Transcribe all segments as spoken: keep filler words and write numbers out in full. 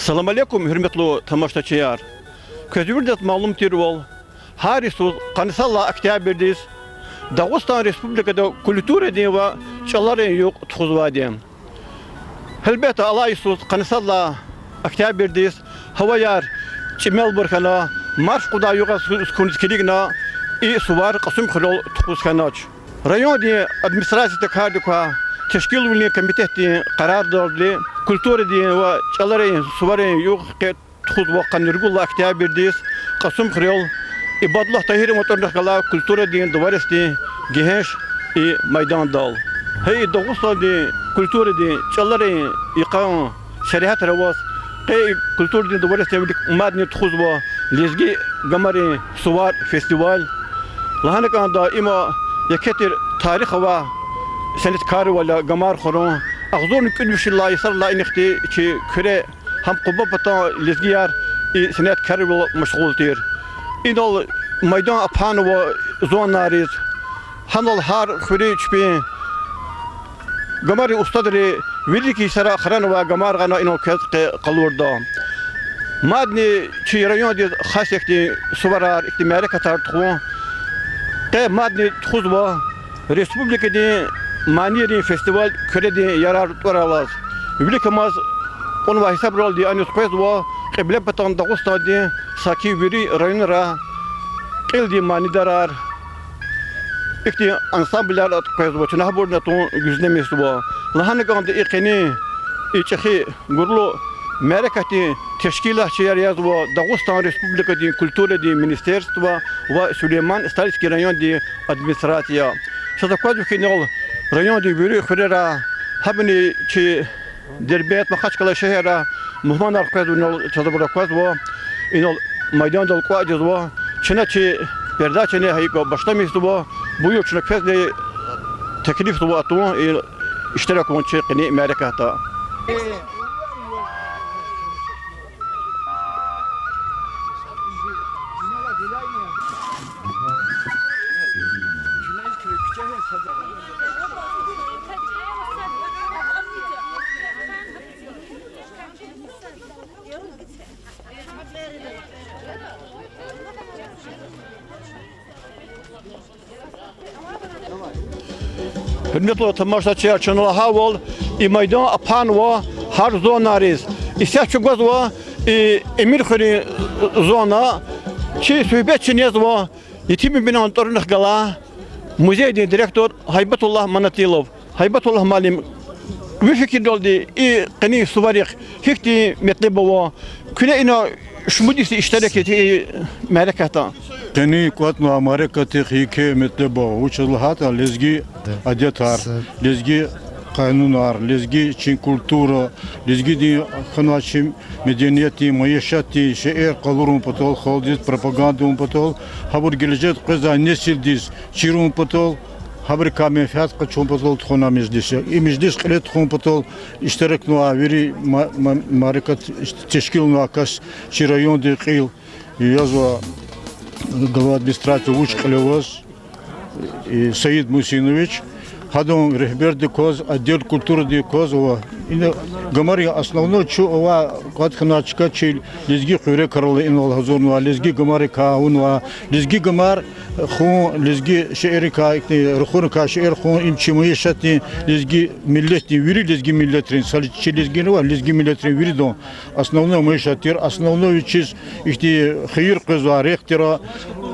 Салам алейкум, гьуьрметлу тамашачияр! Квез виридаз малум тирвал, гьар йисуз къанни сад лагьай октябрдиз Дагъустан Республикада культурадин ва чӀаларин югъ тухузвайди я. Гьелбетда, алай йисуз къанни сад лагьай октябрдиз гьаваяр чӀимелбур хьана, марф кьудай югъ хьуниз килигна, и сувар Кьасумхуьрел тухуз хьанач. Райондин администрацияда кардик квай тешкилвилин комитетдин къарардалди культурадин ва чӀаларин суварин югъ къе тухузва къанни ругуд лагьай октябрдиз Кьасумхуьрел Ибадуллагь Тагьирован тӀварунихъ галай культурадин дворецдин гегьенш и майдандал. Гьа и Дагъустандин культурадин, чӀаларин йикъан сергьятра аваз, къе и культурадин дворецдин вилик мадни тухузва лезги гамарин сувар, фестиваль. Лагьана кӀанда, има еке тир тарих авай сеняткарвал я гамар хурун. Агъзурни кӀуьд вишелай йисарилай инихъди чи Куьре гьам Къуба патан лезгияр и сеняткарвилел машгъул тир. Инал майдан апанва зонайриз. Гьанал гьар хуьруьн, чпин гамарин устадри вилик йисара хранвай гамар гъана инал квез къе къалурда. Мадни чи райондиз хас ихьтин суварар, ихьтин мярекатар тухун къе мадни тухузва республикадин манийрин фестиваль Куьредин ярар тӀвар алаз. Виликамаз кьунвай гьисабралди аниз къвезва Кьиблепатан Дагъустандин саки вири районра кьилдин манидарар, ихьтин ансамбляр къвезва, чна гьабурни атун гуьзлемишзава. Лагьана кӀанда, и къенин и чӀехи гурлу мярекатдин тешкилатчияр язва Дагъустан Республикадин культурадин министерство ва Сулейман-Стальский райондин администрация. Чаз аквазва хьи, инал райондин вири хуьрера, гьабурни чи Дербент, Махачкъала шегьерра мугьманар къвезва, инал чаз абур аквазва, инал майдандал кӀватӀ жезва. Чна чи передачани гьа икӀ башламишзава, буюр, чна квезни теклифзава атун, иштирак авун чи къенин мярекатда. Гьуьрметлу тамашачияр, чна лагьайвал, и майдан апанва гьар зонайриз. Исятда чун гвазва и Эминхуьруьн зона, чи суьгьбетчи язва Етим Эминан тӀварунихъ галай музейдин директор Гьайбатуллагь Манатилов. Гьайбатуллагь муаллим, ви фикирдалди, и къенин суварихъ гьихьтин метлеб ава? Куьне ина шумуд йис иштирак ийиди и мярекатда. Къенин кӀватӀнавай мярекатдихъ еке метлеб ава, вучиз лагьайтӀа лезги адетар, лезги къанунар, лезги чи культура, лезгидин хьанвай чи медениятдин, майишатдин шейэр къалурун патал, халкьдиз пропаганда авун патал, гьабур гележегда къвезвай несилдиз чирун патал, гьабурукай менфят къачун патал тухвана межлис я. И межлис кьиле тухун патал иштиракнавай вири ма-, ма-, мярекат тешкилнавай кас, чи райондин кьил язва глава администрации, вуч кьиле аваз, Саид Мусинович, гьадан регьбердик кваз, отдел культурадик кваз ава. Ина гамарин основной чун авай кӀватӀ хьанвай чка чи лезги хуьрекрал инал гьазурнавай, лезги гамарикай авунвай, лезги гамар хун, лезги шейэрикай, ихьтин рахуникай шейэр хун, им чи майишатдин, лезги миллетдин, вири лезги миллетрин, сад чи лезгинрин ва лезги миллетрин виридан основной майишат тир, основной вичиз ихьтин хийир къвезвай рехъ тир,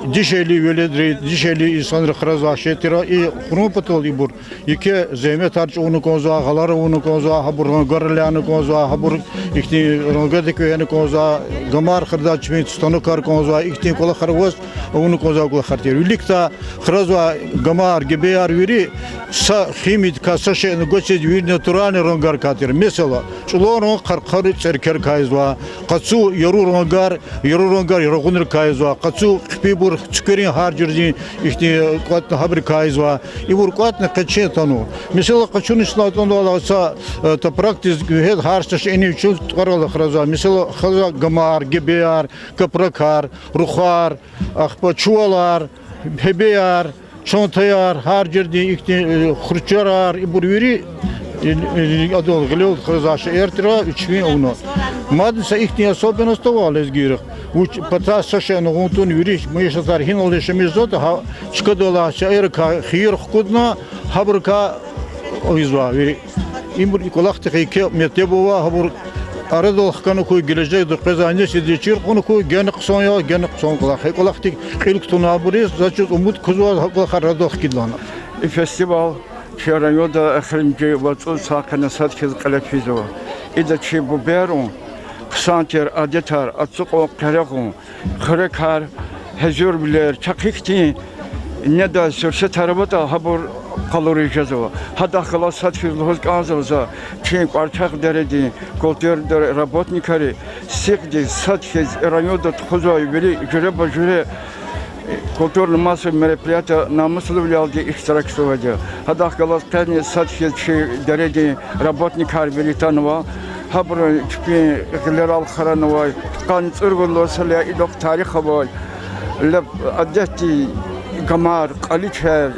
дишегьли веледри, дишегьли инсанри хразвай шей тир. И хурун патал ибур еке зегьметар чӀугуна кӀанзава, гъалар авуна кӀанзава, гьабур рангар алайна кӀанзава, гьабур ихьтин рангадик вегьена кӀанзава, гамар храдай чпин станокар кӀанзава, ихьтин кӀвалахар аваз авуна кӀанзавай кӀвалахар тир. Виликдай хразвай гамар, гебеяр вири са химиядикай, са шейни гвачиз, вири натуральный рангарикай тир. Месела, чӀулан ранг къаркъари цӀеркерикай ийизва, къацу яру рангар, яру рангар рагъунрикай ийизва, къацу хъипибур цуькверин гьар жуьредин ихьтин кӀватӀна гьабурукай ийизва. Ибур кӀватӀна къе чун атанва. Месела, къачуна чна атӀанвайла са, э, топракдиз вегьез гьар са шейни вичин тӀваралди хразва. Месела, хразва гамар, гебеяр, капракар, рухвар, ахпа чувалар, гьебеяр, чантаяр, гьар жуьредин ихьтин, э, хурчарар, ибур вири Ин, ин, адал гъилел хразвай шаир тир, вичвин авуна. Мад са ихьтин особенность ава лезгийрихъ. Вуч патаз са шейни гъун тавуна, вири майишатар гьинал яшамишзаватӀа, гьа чкадал алай шаиррикай хийир хкудна, гьабурукай ийизва вири. Ибур и кӀвалахдихъ еке метлеб ава, гьабур арадал хкана хьуй, гележегда къвезвай несилдиз чир кьуна хьуй, гена хъсан я, гена хъсан кӀвалах. Гьа кӀвалахдик кьил кутуна абуриз, заз чиз умуд кузвай, гьа кӀвалахар арадал хкидална. И фестиваль чи районда эхиримжи вад цӀуд йисан къене сад хьиз кьиле физва. Ида чи бубайрин хъсан тир адетар, ацукьун-къерехун, хуьрекар, гьазурвилер, чахъ ихьтин недай сурсетар аватӀа, гьабур къалуриз жезва. Гьадахъ галаз сад хьиз лугьуз кӀанзава за, чи КӀварчагъ дередин культурадин работникри сикьдиз сад хьиз районда тухузвай вири жуьреба-жуьре культурно-массовый мероприятиеда намуслувилелди иштиракзавайди я. Гьадахъ галаз къенин сад хьиз чи дередин работникар вири атанва, гьабуру чпин гъилерал хранавай, къанни цӀуругуд лагьай йисалай идахъ тарих авай, лап адетдин гамар, кьаличер,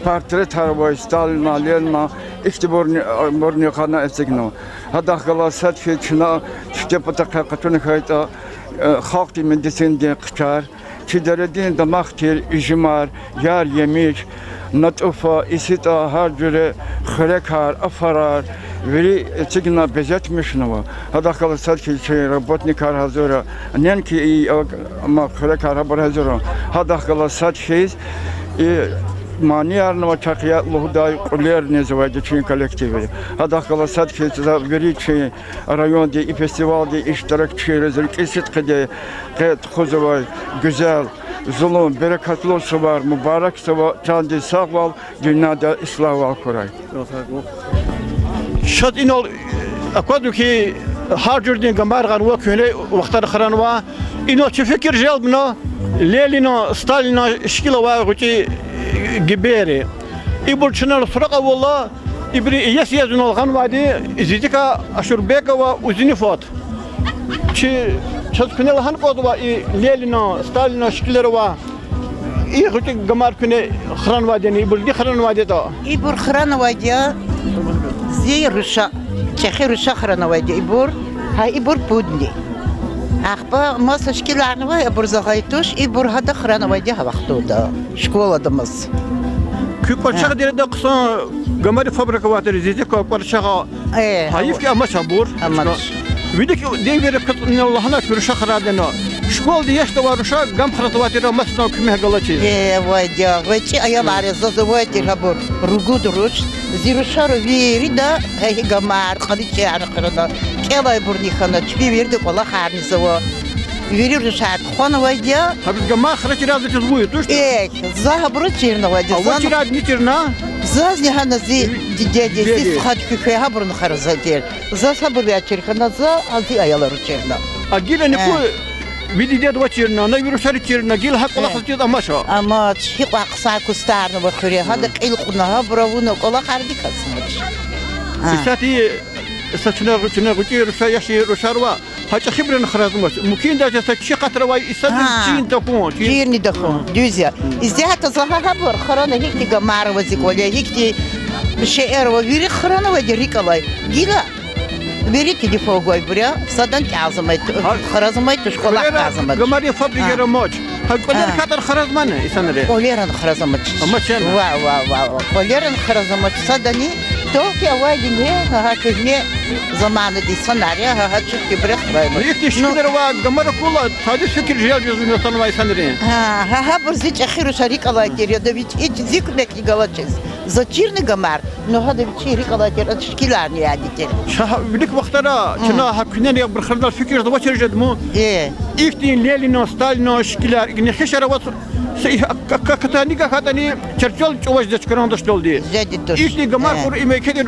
портретар авай Сталинан, Лениндин, ихьтинбурни, бурни гъана эцигнава. Гьадахъ галаз сад хьиз чна сифте патахъай къачуна хьайитӀа, э, халкьдин медицинадин хъчар, чи дередин дамах тир ижимар, яр-емиш, натӀуфа, иситӀа, гьар жуьре хуьрекар, афарар, вири эцигна безетмишнава. Гьадахъ галаз сад хьиз чи работникар гьазура, неинки и, а, ма хуьрекар, гьабур гьазура. Гьадахъ галаз сад хьиз и маниярни ва чахъ я лугьудай кьуьлерни ийизвайди я чи коллективри. Гьадахъ галаз сад хьиз за вири чи райондин и фестивалдин иштиракчийриз рикӀин сидкьиди къе тухузвай гуьзел, зулун, берекатлу сувар мубаракзава, чандин сагъвал, дуьньяда ислагьвал хьурай. Чаз инал аквазва хьи, гьар жуьредин гамар гъанва, куьгьне вахтара хранва. Инал чи фикир желбна Ленинан, Сталинан шикил авай гъвечӀи гибейри. Ибур чна суракь авурла, ибуру иеси-иеси инал гъанвайди Зизикай Ашурбекова Узнифат. Чи, чаз куьне лагьана кӀанзава и Ленинан, Сталинан шикилар авай и гъвечӀи гамар куьне хранвайди яни, ибур гьикӀ хранвайди ятӀа? Ибур хранвайди я, зи руша, чӀехи руша хранвайди я ибур, гьа ибур пудни. Ахпа маса шикиларни авай, абур за гъайи туш, ибур гьада хранвайди я гьа вахтунда, школадамаз. Куь КӀварчагъ дереда хъсан гамарин фабрика авай тир, Зизикан КӀварчагъ. Э, гьайиф хьи, амач абур. Амач. Вилик девирда катӀунал лагьана куь руша храйдани. Школадин яшда авай руша гам хразвай тир, масадан куьмек галачиз. Э, авайди я, гъвечӀи аялар я, заз авай тир гьабур ругуд руш. Зи рушари вирида гьа и гамар, кьаличерни храна, кӀелайбурни хьана, чпи вирида кӀвалахарни ийизва. Вири рушар тухванвайди я. Гьабур гамар храчиз разиди вуй, туш? Э, за гьабуру чирнавайди я. А ваз чирайди ни чирна? Зазни гьана зи дидеди, зи стхади, куь кве гьабуру хразвай тир. Заз гьабуру чир хьана, за, а зи аялру чирна. А гила ни куь ви дидеди ваз чирна, на ви рушари чирна, гила гьа кӀвалахзавайди амач? Амач, гьикьван хъсан кустарни ава хуьре, гьада кьил кьуна, гьабур авуна, кӀвалахар диказ амач. Исятда са чна, чна гъвечӀи руша, яши рушар ава, гьа чӀехибуру хразвач. Мумкин даже са чи къатра авай инсанри чирни тахьун, чирни тахьун, дуьз я. Исятда за гьа гьабур храна, гьихьтин гамар ава зи кӀвале, гьихьтин шейэр ава, вири хранвайди я рикӀ алай. Гила вири телефон гвайбур я, садан кӀелзамай, хразмай туш, кӀвалахзамай. Гамарин фабрикаяр амач. Гьа кӀвалер хьайитӀа хразмани инсанри? КӀвалерани хразмач. Амач яни? Ва, ва, ва, ва. КӀвалерани хразмач садани, только авайди я гьа куьгьне заманадин инсанар я, гьа, гьа чухь ибуру храймач. Ихьтин шикилар авай гамар акурла, тади фикир желб жезва атанвай инсанрин. Гьа, гьа, гьабур зи чӀехи руша рикӀ алай тир, ада вич гьич зи куьмекни галачиз. За чирна гамар, ну гьада вичин рикӀ алай тир, ада шикиларни яди тир. Ша гьа вилик вахтара чна гьа куьгьнени абур хранал фикирзавачир жеда ман. Ихьтин Ленинан, Сталинан шикилар, икӀ нехишар аваз, са и, а, к-, к-, катани гахьайтӀани, черчал чӀавуз жедач карандашдалди. Жеди туш. Ихьтин гамар кьур, им кхьейди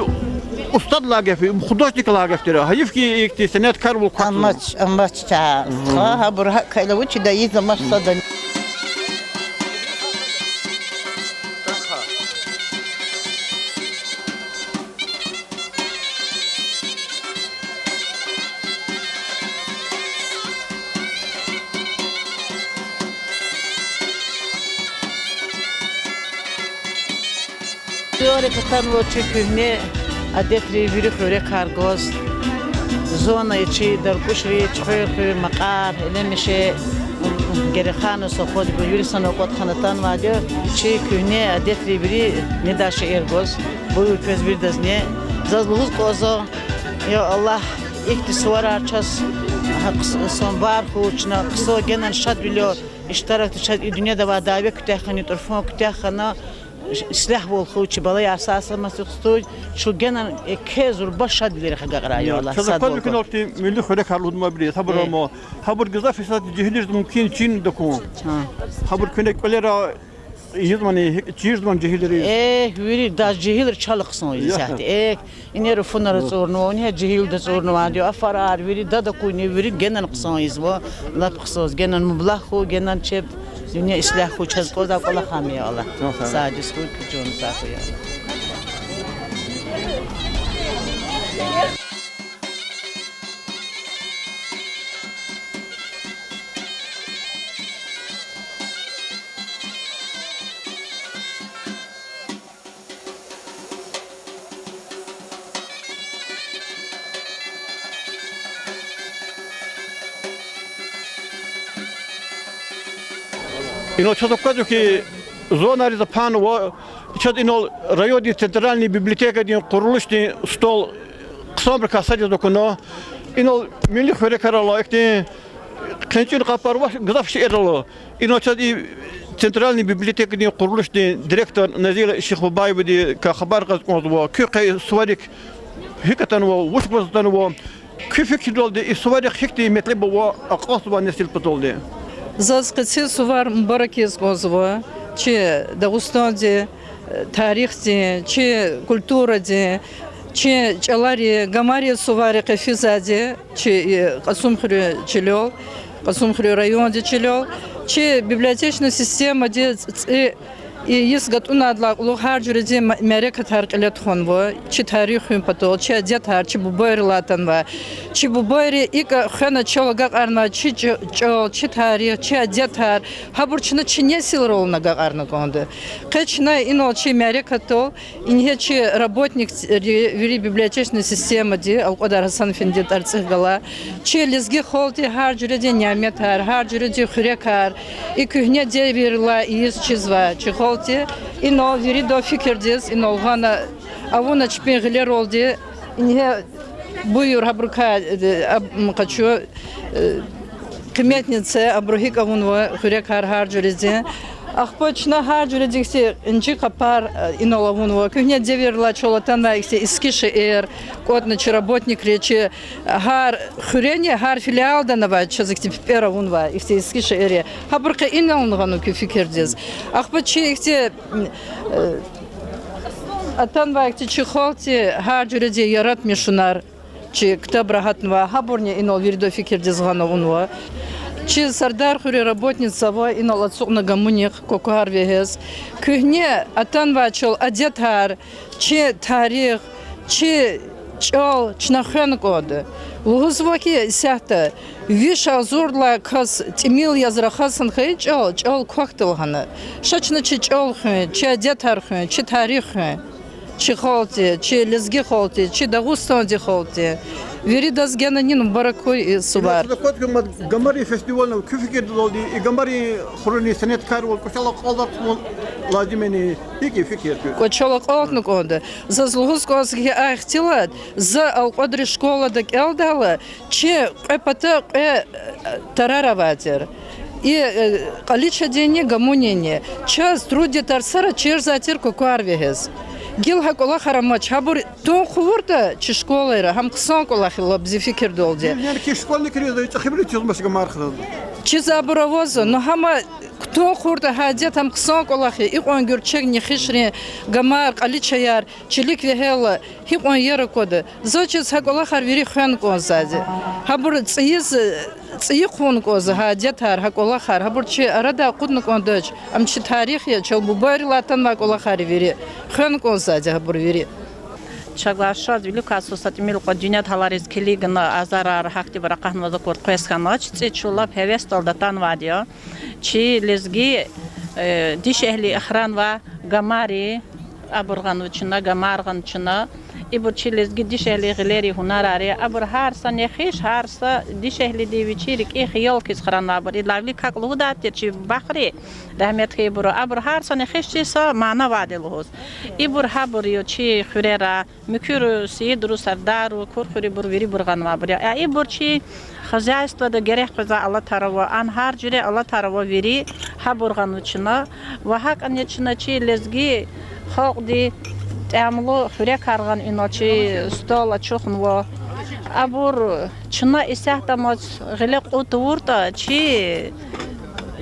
устадлай гаф, художниклай гаф тир. Гьайиф хьи, ихьтин сеняткарвал квахьзава. Амач, амач ча. Гьа, гьабур гьакӀ хьайила вучида ийиз амач садани. Дуьари катанва чи куьгьне Адетри вири хуьрекар гваз, зона я чи Даркушри, Чуьхвер хуьр, Макьар, Элемеше, Герехана совхоз, вири санал кӀватӀ хьана атанвайди я. Чи куьгьне адетри вири недай шейэр гваз, буюр квез виридазни. Заз лугьуз кӀанзава, я Аллагь, ихьтин суварар чаз, гьахъ сан вар хьуй, чна хъсан генани шадвилер иштиракда чаз и дуьньяда авай дяве куьтягь хьана, тӀурфан куьтягь хьана, ислягьвал хьуй, чи балаяр сагъ-саламатдиз хтуй, чун генани еке зурба шадвилерихъ агакьрай, я Аллагь, чаз сад аквазва вал кван. Куьне ахьтин милли хуьрекар лугьудмир, гьабур ама, гьабур гзаф гьисабда жегьилриз мумкин чин тахьун. Гьабур куьне кӀвалера ийизвани, чирзавани жегьилри? Эхь, вири даз жегьилри чал хъсан ийиз исятда. Эхь, ингье руфунар ацӀурнава, ингье жегьилди ацӀурнавайди я, афарар, вири дад акуни, вири генани хъсан ийизва, лап хъсан, генани мублагь хьуй, генани чеб дуьнья ислягь хьуй, чаз кӀанзавай кӀвалахар ам я, я Аллагь. Сагъдиз хьуй, куь чан сагъ хьуй, я Аллагь. Инал чаз аквазва хьи, зонариз панва, чаз инал райондин центральный библиотекадин къурулушдин стол хъсанбурукай сад яз акуна. Инал милли хуьрекар ала, ихьтин хъенчӀин къапар ва гзаф шейэр ала. Инал чаз и центральный библиотекадин къурулушдин директор Назила Шихбабаевадикай хабар кьаз кӀанзава, куь къе суварик гьикӀ атанва, вуч гваз атанва, куь фикирдалди и суварихъ гьихьтин метлеб ава акьалтзавай несил паталди. Заз къенин сувар мубарак ийиз кӀанзава чи Дагъустандин тарихдин, чи культурадин, чи чӀаларин, гамарин суварихъ физвайди, чи, э, Кьасумхуьруьн чилел, Кьасумхуьруьн райондин чилел, чи библиотечный системадин цӀи, и йис гатӀунайдалай кьулухъ гьар жуьредин ма-, мярекатар кьиле тухванва, чи тарих хуьн патал, чи адетар, чи бубайрилай атанвай, чи бубайри икӀ хвена чал агакьарнавай чи чӀ-, чӀал, чи тарих, чи адетар, гьабур чна чи несилрални агакьарна кӀанда. Къе чна инал чи мярекатдал, ингье чи работникри вири библиотечный системади, Алкьвадар Гьасан-эфендидин тӀварцӀихъ галай, чи лезги халкьдин гьар жуьредин няметар, гьар жуьредин хуьрекар, и куьгьне девирдилай ийиз чизвай чи халкьди, инал вирида фикирдиз, инал гъана авуна чпин гъилералди, ингье буюр гьабурукай, э, аб-, м, къачу, э, къиметни це, абуру гьикӀ авунва хуьрекар гьар жуьредин. Ахпа чна гьар жуьредин ихьтин инжи къапар, э, инал авунва. Куьгьне девирдилай чал атанвай ихьтин иски шейэр кӀватӀна чи работникри, чи гьар хуьрени, гьар филиалдани авай чаз ихьтин пипӀер авунвай, ихьтин иски шейэр я. Гьабур къе инални гъана куь фикирдиз. Ахпа чи ихьтин, э, атанвай ихьтин чи халкьдин гьар жуьредин яратмишунар, чи ктабра гьатнавай, гьабурни инал вирида фикирдиз гъана авунва. Чи Сардархуьруьн работница ава, инал ацукьна гамунихъ кваквар вегьез. Куьгьне атанвай чал, адетар, чи тарих, чи чӀал чна хвена кӀанда. Лугьузва хьи, исятда виш агъзурдалай кас тӀимил яз рахазан хьайи чӀал, чӀал квахьда лагьана. Ша чна чи чӀал хуьн, чи адетар хуьн, чи тарих хуьн. Чи халкьди, чи лезги халкьди, чи Дагъустандин халкьди. Виридаз генани мубарак хьуй и сувар. Гамарин фестиваль, куь фикирдалди, и гамарин хуьруьнин сеняткарвал кӀвачел акьалтзавун лазим яни, гьикӀ я фикир куь? КӀвачел акьалтна кӀанда. Заз лугьуз кӀанзава хьи, а ихтилат за Алкьвадрин школада кӀелдайла, чи кьве пата кьве, э, тарар авай тир. И, э, Кьаличадинни Гамунинни. Чаз труди тарсара чирзавай тир кваквар вегьез. Гила гьа кӀвалахар амач, гьабур тун хъувуртӀа чи школайра, гьам хъсан кӀвалах я лап зи фикирдалди. Яни ки школьникриз чӀехибуруз чизмач гамар храз. Чизвайбур авазва, ну гьама кутун хъувуртӀа гьа адет, гьам хъсан кӀвалах я, икьван гуьрчег нехишрин гамар, кьаличаяр чилик вегьейла, гьикьван иер аквада. Заз чиз гьа кӀвалахар вири хвена кӀанзавайди. Гьабур цӀийиз, цӀийи хъувуна кӀанзава гьа адетар, гьа кӀвалахар, гьабур чи арадай акъудна кӀандач, ам чи тарих я, чал бубайрилай атанвай кӀвалахар я вири. Хвена кӀанзавайди гьабур вири. Чагай шад вилик квай са тӀимил кьван дуьньяд гьалариз килигна азарар гьахьтинбур акъатнаваз аквад къвез хьанач, цӀи чун лап гьевесдалди атанвайди я. Чи лезги, э, дишегьли эхиранвай гамари, абур гъана чна, гамар гъана чна. Ибур чи лезги дишегьли гъилери гьунарар я. Абур гьар са нехиш, гьар са дишегьлиди вичин рикӀин хиял хьиз хранвайбур. Идалай вилик как лугьудай тир чи бахри, рагьмет хьайибуру, абур гьар са нехиш чи са мана авайди лугьуз. Ибур гьабур я чи хуьрера, муькуьру, Сийидру, Сардарру, Курхуьрбуру, вирибур гъанвайбур я. А ибур чи хозяйствода герек къвезвай алатар ава, ана гьар жуьре алатар ава вири, гьабур гъанва чна. Ва гьакӀни чна чи лезги халкьди тӀямлу хуьрекар гъана инал чи стол ачухнава. Абур чна исятда мад гъиле кьуд тавуртӀа, чи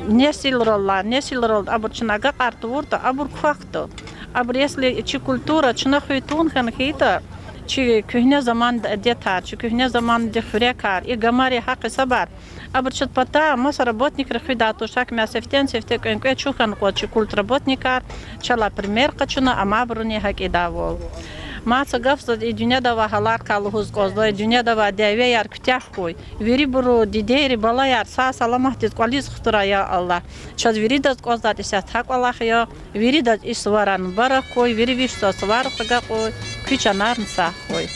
несилралди, несилралди абур чна агакьар тавуртӀа, абур квахьда. Абур если чи культура чна хуьн тавун хьана хьайитӀа, чи куьгьне заманди адетар, чи куьгьне замандин хуьрекар, и гамари гьахъ-гьисабар, абур чаз патай маса работникри хуьдай туш, гьакӀ ма сифтени-сифте кӀвенкӀве чухьна кӀваз чи культработникар, чалай пример къачуна, амайбуруни гьакӀ ийидайвал. Мад са гаф заз и дуьньяда авай гьаларикай лугьуз кӀанзава, и дуьньяда авай дявеяр куьтягь хьуй. Вирибуру дидейри балаяр сагъ-саламатдиз кӀвализ хтурай, я Аллагь. Чаз виридаз кӀанзавайди исятда кӀвалах я, виридаз и суварар мубарак хьуй, вири виш йисуз суваррихъ агакьуй, куь чанарни сагъ хьуй.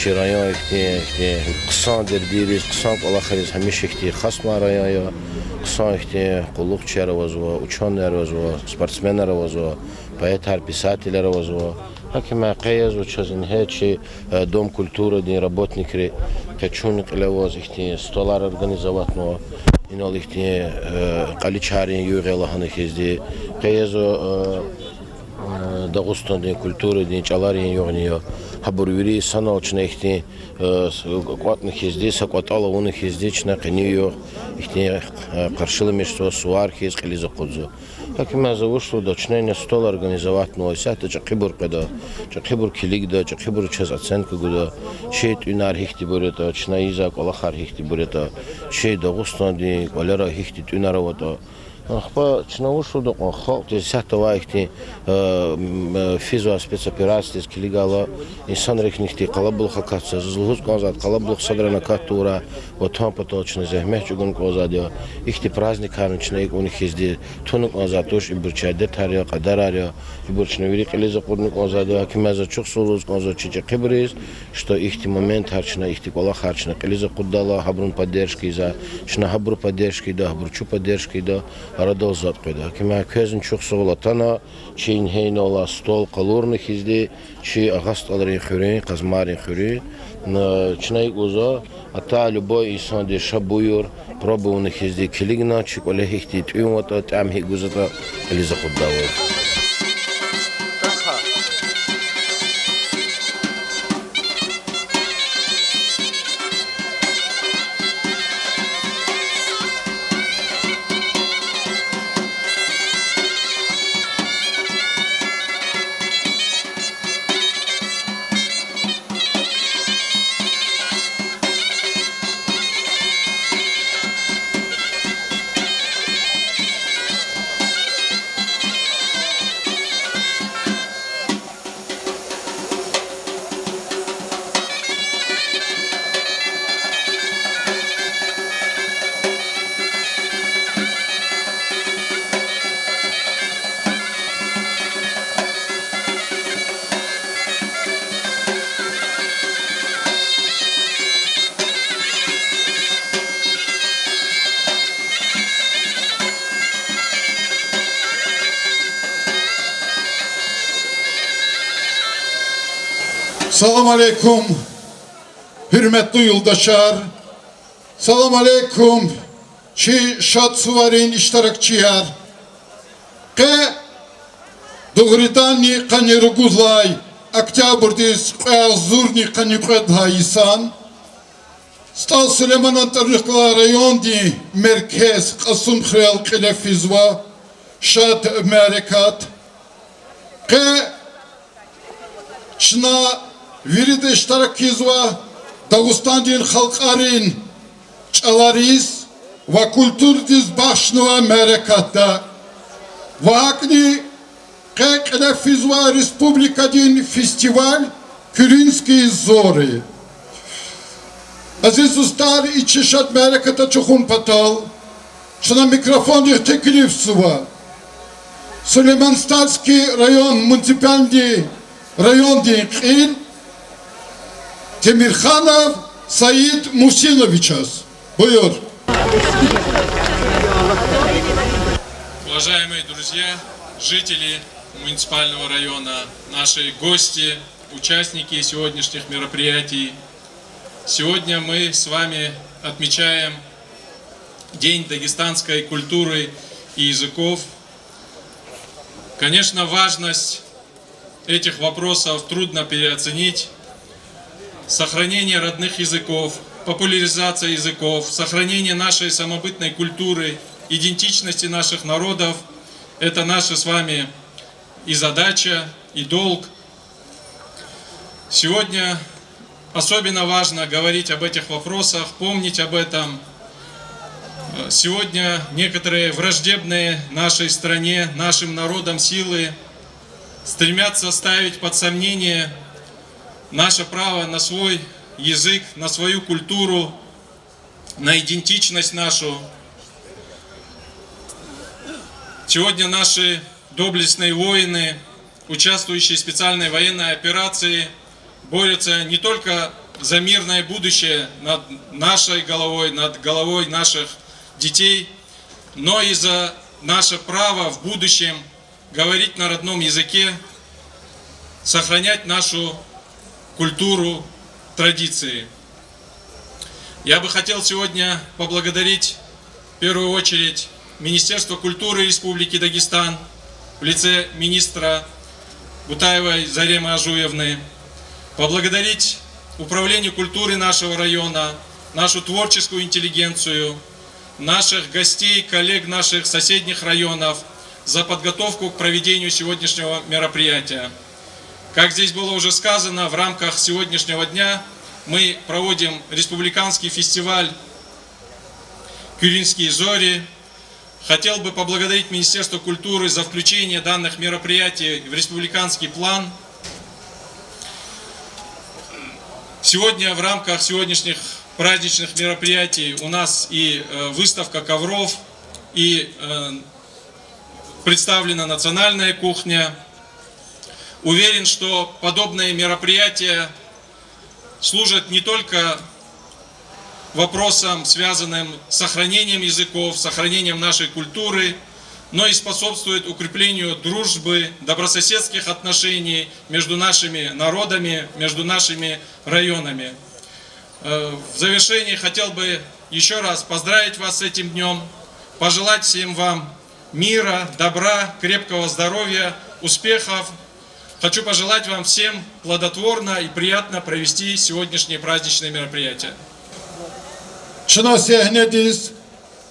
Чи район ихьтин, ихьтин хъсан дердийриз, хъсан кӀвалахриз гьамиша ихьтин хасвай район я. Хъсан ихьтин къуллугъчияр авазва, учёныйяр авазва, спортсменар авазва, поэтар, писателар авазва. Гьакимай къе язва чаз ингье чи, э, Дом культурадин работникри къе чун кьиле аваз ихьтин столар организоватьнава. Инал ихьтин, э, кьаличарин югъ я лагьана хьизди. Къе язва, э, э, Дагъустандин культурадин чӀаларин югъни я. Гьабур вири санал чна ихьтин, э, с-, кӀватӀна хьизди, са кӀватӀал авуна хьизди чна къенин югъ ихьтин, э, къаршиламишзава, сувар хьиз кьилиз акъудзава. Гьакимай за вуч лугьуда, чна ина стол организоватьнава, исятда чӀехибур къведа, чӀехибур килигда, чӀехибуру чаз оценка гуда, чи тӀуьнар гьихьтинбур ятӀа, чна ийизвай кӀвалахар гьихьтинбур ятӀа, чи Дагъустандин кӀвалера гьихьтин тӀуьнар аватӀа. Ахпа чна вуч лугьуда кьван, халкьдиз исятда авай ихьтин, э, м, э, физвай спецоперациядиз килигайла, инсанрихъни ихьтин къалабулух акатзава. Заз лугьуз кӀанзавайди, къалабулух садрани акат тавурай, Ватан патал чна зегьмет чӀугуна кӀанзавайди я. Ихьтин праздникарни чна икӀ авуна хьизди туна кӀанзавайди туш, ибур чи адетар я, кьадарар я. Ибур чна вири кьилиз акъудна кӀанзавайди я. Гьакимай за чухсагъул лугьуз кӀанзава чи чӀехибуруз, что ихьтин моментар чна, ихьтин кӀвалахар чна кьилиз акъуддайла, гьабурун поддержка ийизвай, чна гьабуру поддержка ийида, гьабур чун поддержка ийида, арадал затӀ къведа. Гьакимай квезни чухсагъул атана, чи ингье инал алай стол къалурна хьизди, чи Агъа СтӀалрин хуьруьн, Къазмайрин хуьруьн, м, чна икӀ лугьузва, атай любой инсандиз ша буюр, пробована хьизди килигна, чи кӀвале гьихьтин тӀуьн аватӀа, тӀям гьикӀ гузватӀа, кьилиз акъуддайвал. Салам алейкум, гьуьрметлу юлдашар! Салам алейкум, чи шад суварин иштиракчияр! Къе дугъриданни къанни ругуд лагьай октябрдиз кьве агъзурни къанни кьвед лагьай йисан СтӀал Сулейманан тӀварунихъ галай райондин меркез Кьасумхуьрел кьиле физва шад мярекат. Къе чна Вирида иштирак ийизва Дагъустандин халкьарин чӀалариз ва культурадиз бахшнавай мярекатда ва гьакӀни къе кьиле физвай республикадин фестиваль «Куьринские зори». Азиз дустар, и чи шад мярекат ачухун патал чна микрофондихъ теклифзава Сулейман-Стальский район муниципальный райондин кьил Темирханов Саид Мусиновичаз. Буюр. Уважаемые друзья, жители муниципального района, наши гости, участники сегодняшних мероприятий. Сегодня мы с вами отмечаем День дагестанской культуры и языков. Конечно, важность этих вопросов трудно переоценить. Сохранение родных языков, популяризация языков, сохранение нашей самобытной культуры, идентичности наших народов — это наша с вами и задача, и долг. Сегодня особенно важно говорить об этих вопросах, помнить об этом. Э, сегодня некоторые враждебные нашей стране, нашим народам силы стремятся ставить под сомнение наше право на свой язык, на свою культуру, на идентичность нашу. Сегодня наши доблестные воины, участвующие в специальной военной операции, борются не только за мирное будущее над нашей головой, над головой наших детей, но и за наше право в будущем говорить на родном языке, сохранять нашу культуру, традиции. Я бы хотел сегодня поблагодарить в первую очередь Министерство культуры Республики Дагестан в лице министра Бутаевой Заремы Ажуевны, поблагодарить Управление культуры нашего района, нашу творческую интеллигенцию, наших гостей, коллег наших соседних районов за подготовку к проведению сегодняшнего мероприятия. Как здесь было уже сказано, в рамках сегодняшнего дня мы проводим республиканский фестиваль «Куьринские зори». Хотел бы поблагодарить Министерство культуры за включение данных мероприятий в республиканский план. Сегодня в рамках сегодняшних праздничных мероприятий у нас и, э, выставка ковров, и, э, представлена национальная кухня. Уверен, что подобные мероприятия служат не только вопросам, связанным с сохранением языков, сохранением нашей культуры, но и способствуют укреплению дружбы, добрососедских отношений между нашими народами, между нашими районами. Э, в завершении хотел бы ещё раз поздравить вас с этим днём, пожелать всем вам мира, добра, крепкого здоровья, успехов. Хочу пожелать вам всем плодотворно и приятно провести сегодняшнее праздничное мероприятие. Чна сегьнедиз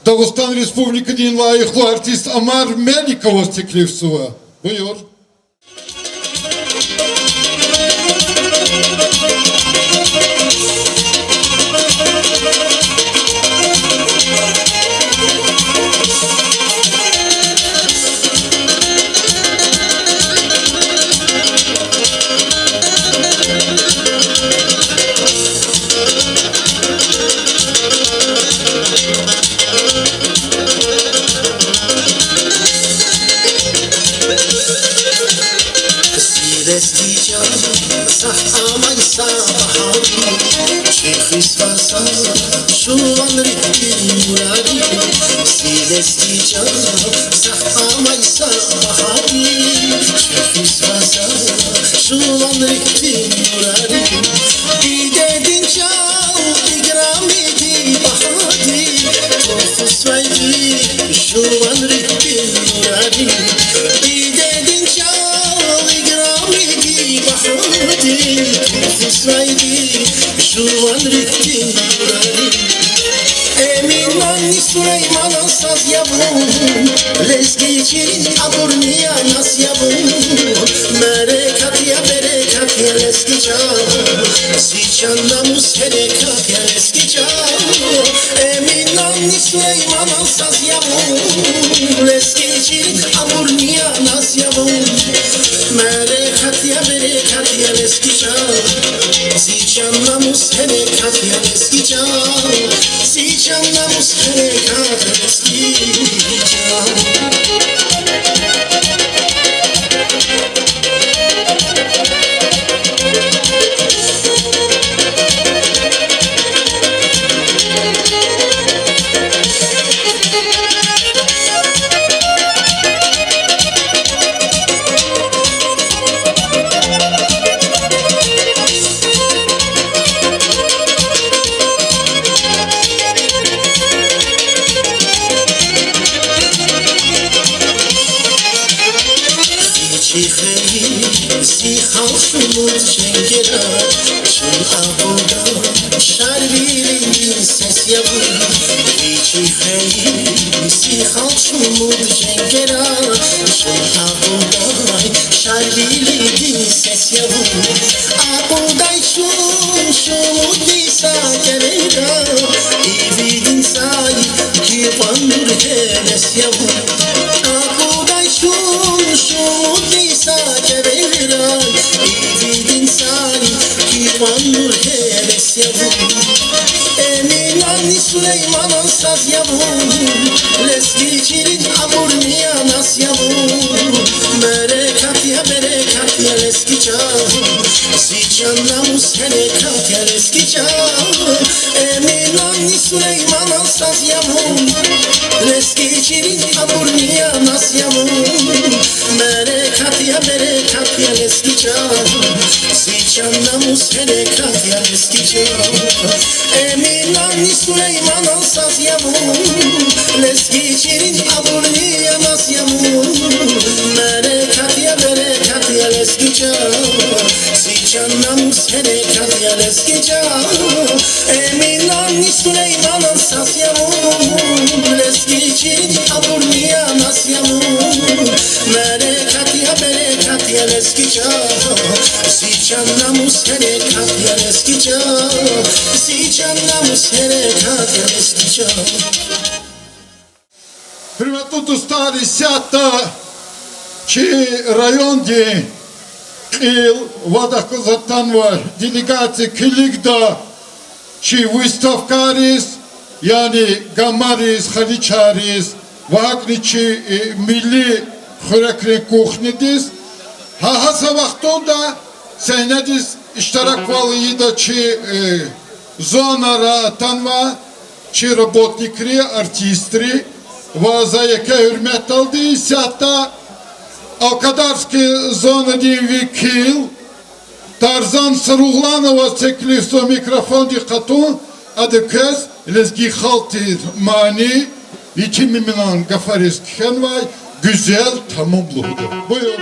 Дагъустан Республикадин лайихлу артист Амар Меликоваз теклифзава. Буюр. Сидес дича сагъ амай са багьари, чи хизвай са жуван рикӀин нурари. Сидес дича сагъ амай са багьари, чи хизвай са жуван рикӀин нурари. Дидедин чӀал играмиди багьади, тухузвайди жуван рикӀин нурари. Дидедин чӀал играмиди багьади, тухузвайди жуван рикӀин нурари. Эминанни Сулейманан саз я вун, лезги чилин абур мияназ я вун. Мярекат я, берекат я, лезги чӀал. Намус, гьерекат я, лезги чан, зи чан, намус, гьерекат, лезги чан. Вичин хейлин зи халкь шумуд женгера, чун акъуддай шарвилидин сес я вун. Вичин хейлин зи халкь шумуд женгера, чун акъуддай шарвилидин сес я вун. Акъуддай чун шумудни са кӀевера, ивидин цӀай гекъвенур гьевес я вун. Акъуддай чун шумудни са кӀевера, ивидин цӀай гекъвенур гьевес я вун. Эминанни Сулейманан саз я вун, лезги чилин абурни анас я вун. Берекат я, берекат я, лезги чан, зи чан, намус, гьерекат я, лезги чан. Эминанни Сулейманан саз я вун, лезги чилин абурни анас я вун. Берекат я, берекат я, лезги чан, зи чан, намус, гьерекат я, лезги чан. Эминанни Сулейманан саз я вун, лезги чилин абурни анас я вун. Берекат я, берекат я, лезги чан, зи чан, намус, гьерекат я, лезги чан. Эминанни Сулейманан саз я вун, лезги чилин абурни анас я вун. Берекат я, берекат я, лезги чан, зи чан, намус, гьерекат я, лезги чан, зи чан, намус, гьерекат я, лезги чан. Гьуьрметлу дустар, исятда чи райондин кьил ва адахъ галаз атанвай делегация килигда чи выставкайриз, яни гамариз, халичайриз ва гьакӀни чи, э, милли хуьрекрин кухнядиз. Гьа, гьа са вахтунда сегьнедиз иштираквал ийида чи, э, зонара атанвай чи работникри, артистри ва за еке гьуьрметдалди исятда Алкадарский зонадин векил Тарзан Саругълановаз теклифзава микрофондик къатун, ада квез лезги халкьдин мани, итимамунин гафариз кхьенвай гуьзел тамун лугьуда. Буюр.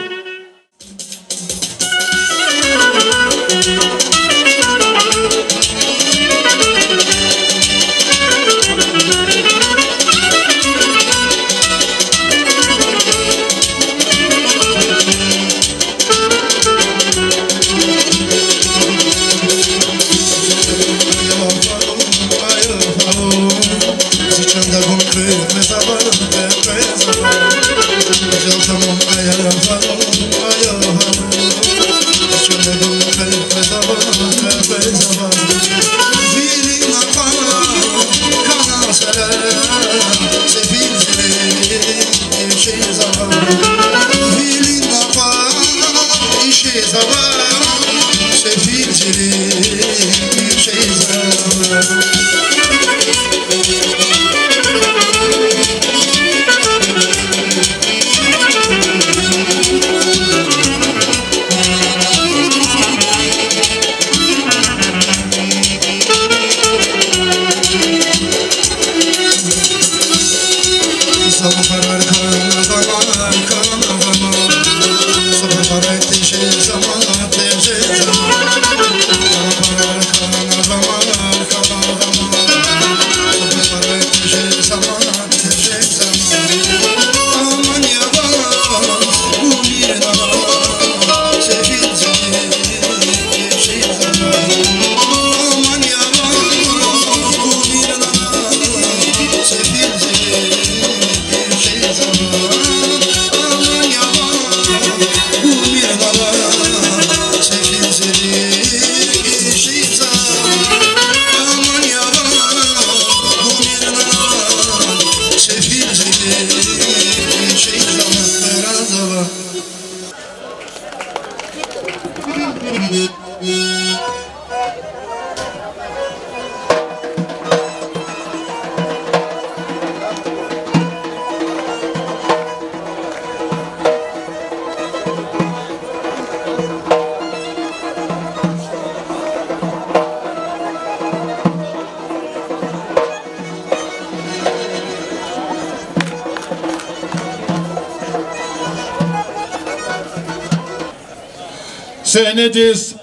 Сегьнедиз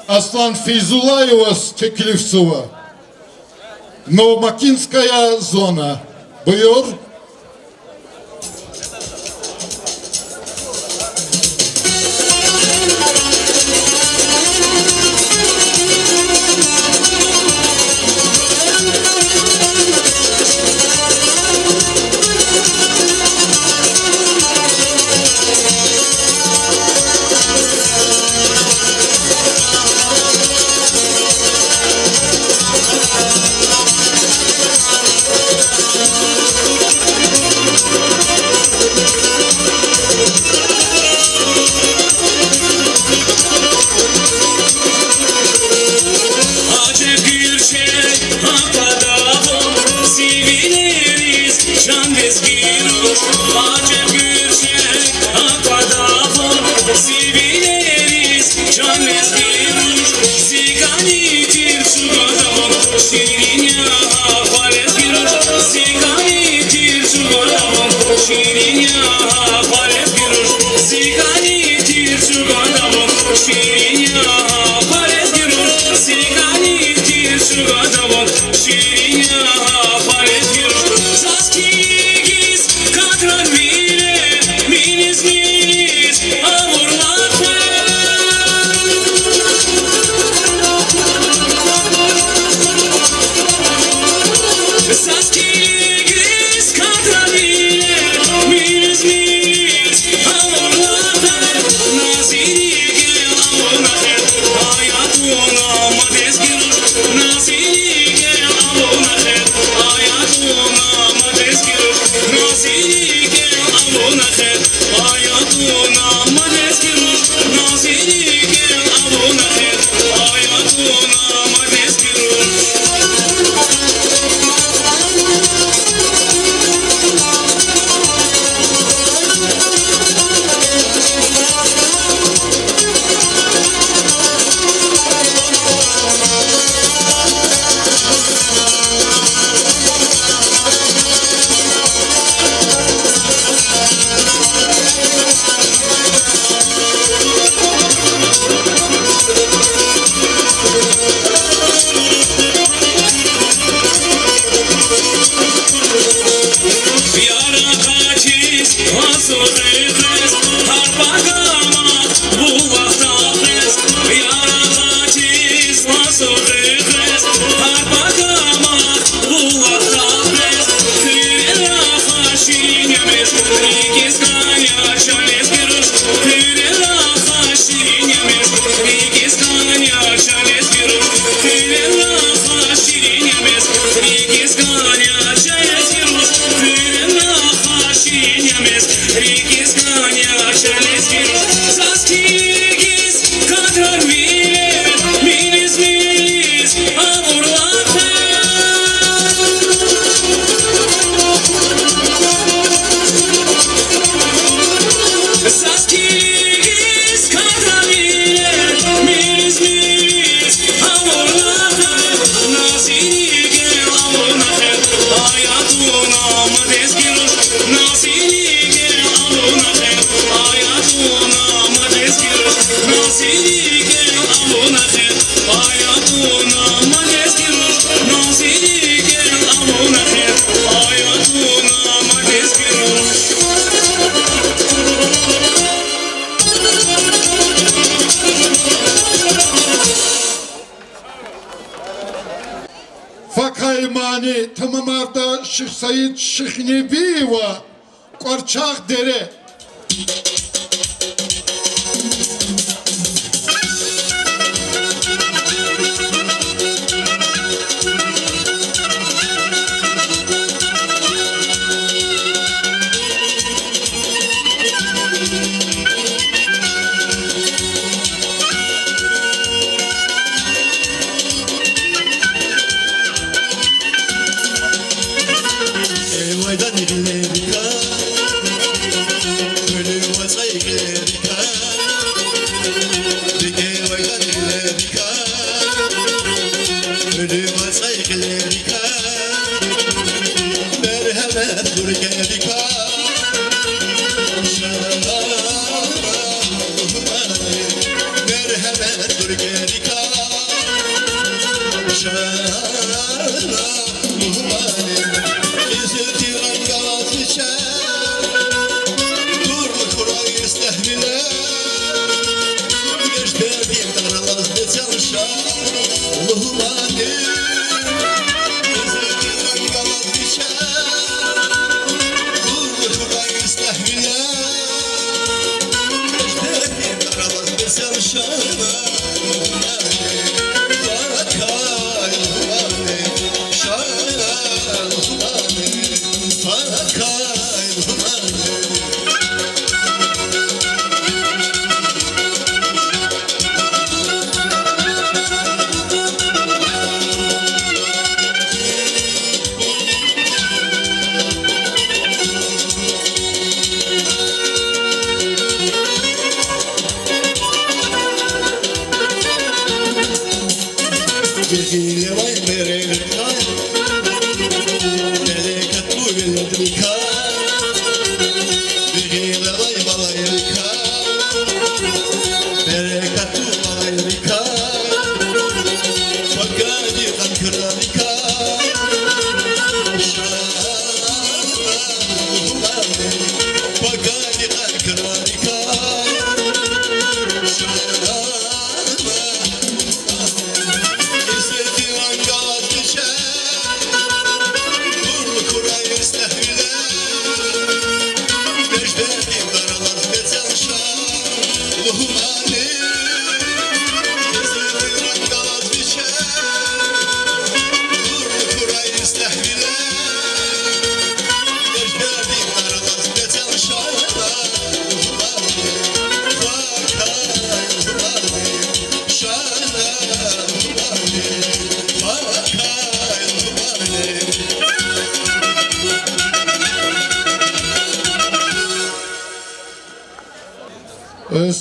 Аслан Фейзуллаеваз теклифзава. Новомакинская зона. Буюр. Ажеб гуьрчег аквада вун, зи вилериз чан лезги руш. Ажеб гуьрчег аквада вун, зи вилериз чан лезги руш. Зи кӀани тир чӀугвада вун, ширин я гьа лезги руш. Зи кӀани тир чӀугвада вун, ширин я гьа лезги руш. Зи кӀани тир чӀугвада вун, ширин я гьа лезги руш. Зи кӀани тир чӀугвада вун, ширин я гьа лезги руш. Заз килигиз катран вилер, милиз-милиз авур лахвер. Заз килигиз катран вилер, милиз-милиз авур лахвер. Назириге авуна хер, аятуна ма лезги руш. Назириге авуна хер, аятуна ма лезги руш. Назириге авуна хер, аятуна ма лезги руш. Назириге авуна хер, аятуна ма лезги руш. Яракатиз ваз гъиз, гъар пагама булахда гъиз. Яракатиз ваз гъиз, гъар пагама булахда гъиз. Хуьрера хва ширин я мез, рикӀиз кӀан я чан лезги руш. Хуьрера хва ширин я мез, рикӀиз кӀан я чан лезги руш. Хуьрера хва ширин я мез, рикӀиз кӀан я чан лезги руш. Хуьрера хва ширин я мез, рикӀиз кӀан я чан лезги руш. Заз килигиз катран вилер, милиз-милиз авур лахвер. Заз килигиз катран вилер, милиз-милиз авур лахвер. Назириге авуна хер, аятуна ма лезги руш. Назириге авуна хер, аятуна ма лезги руш. Назириге авуна хер, аятуна ма лезги руш. Назириге авуна хер, аятуна ма лезги руш. Факай мани тамамарда Шихсаид Шихнебиева Кӏварчагъ дере.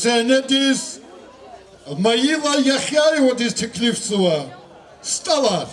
Сегьнедиз Майила Яхъяевадиз теклифзава. СтӀалар.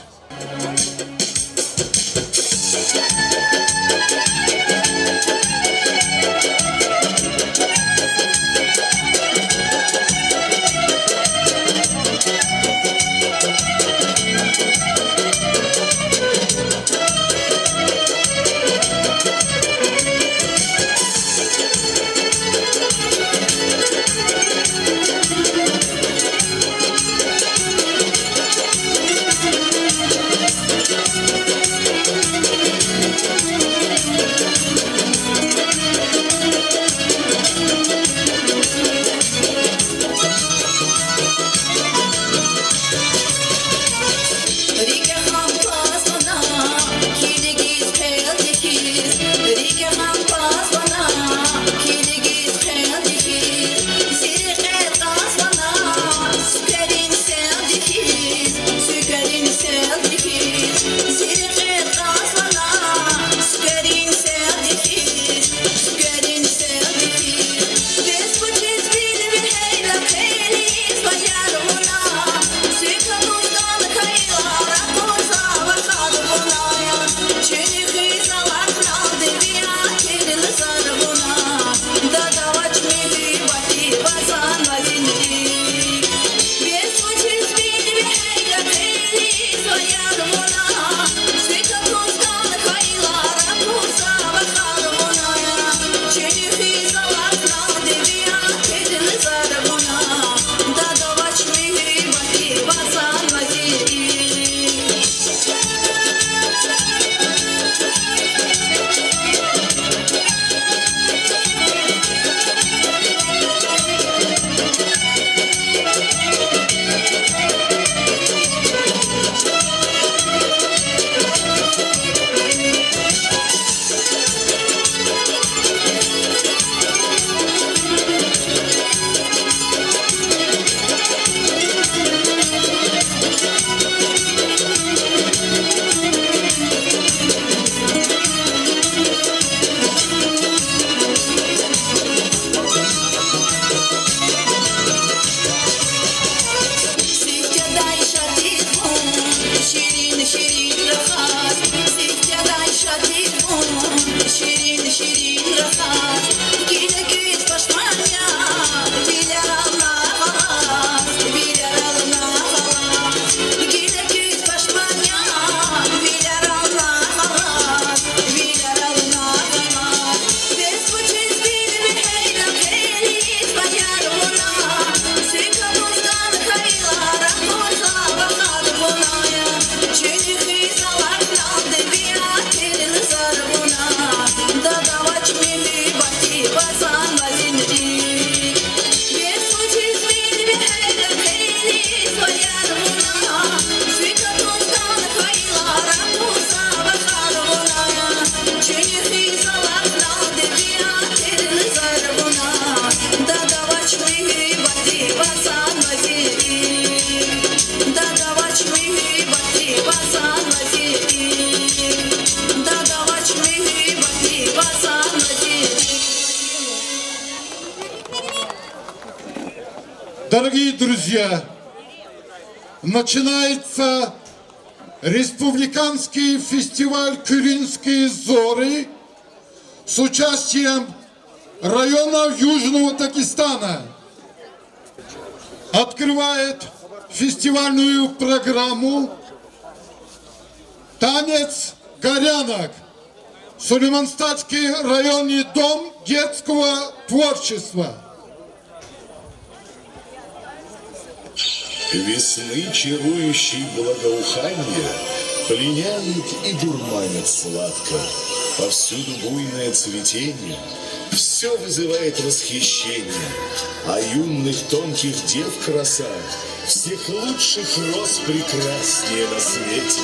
Дорогие друзья, начинается республиканский фестиваль «Куьринские зори» с участием районов Южного Дагестана. Открывает фестивальную программу танец горянок, Сулейман-Стальский районный дом детского творчества. Весны чарующие благоуханья пленяют и дурманят сладко. Повсюду буйное цветение, все вызывает восхищение, а юных тонких дев краса всех лучших роз прекраснее на свете.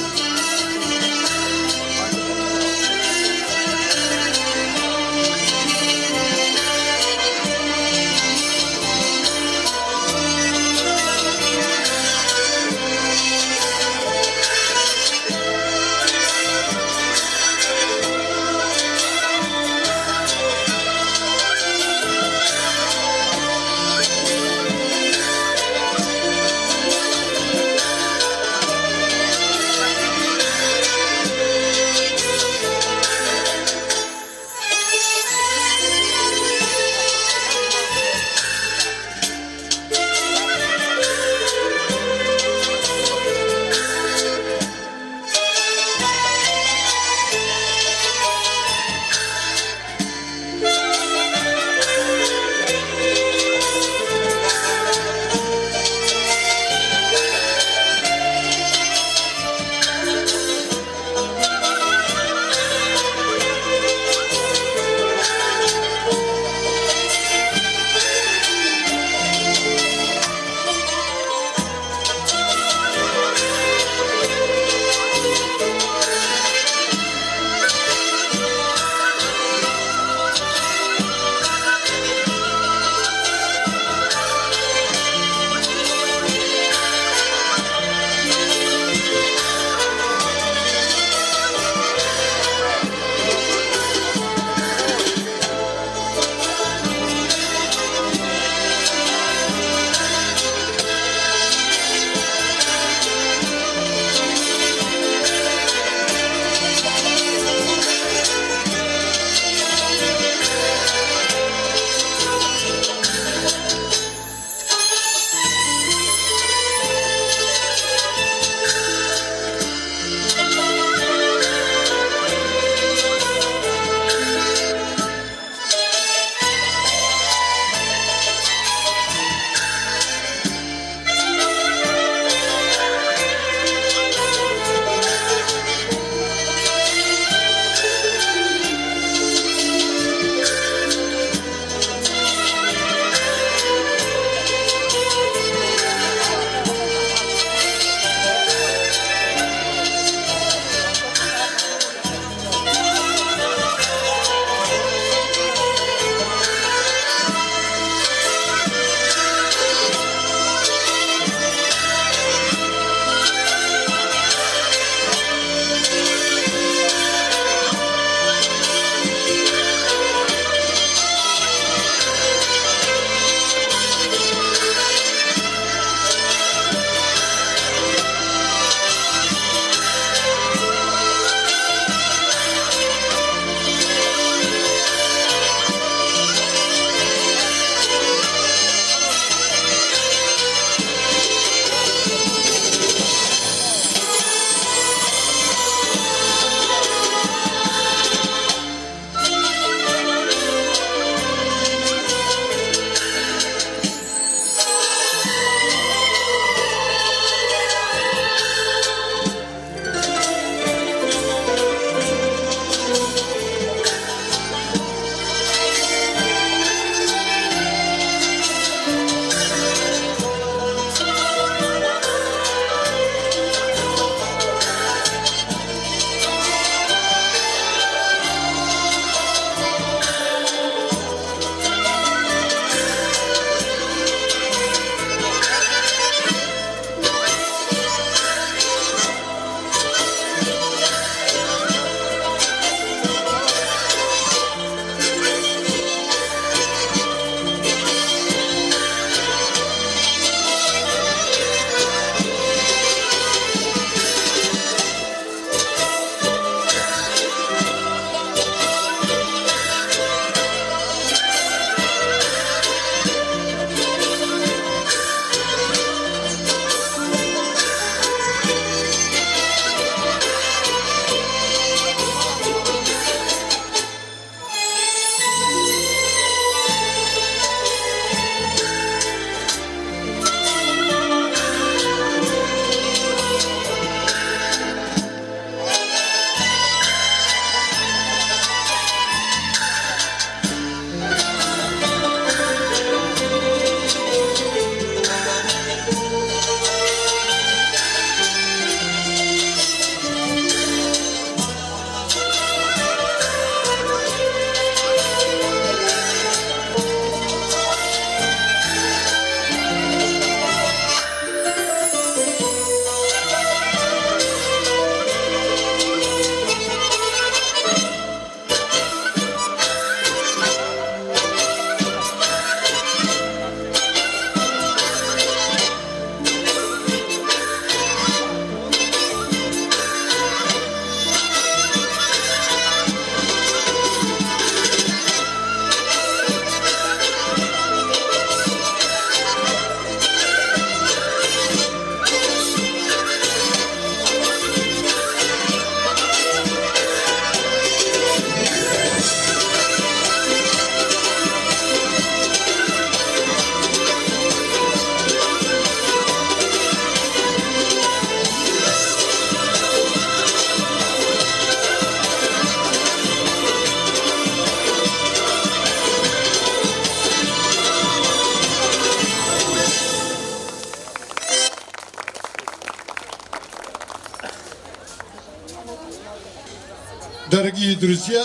Дорогие друзья,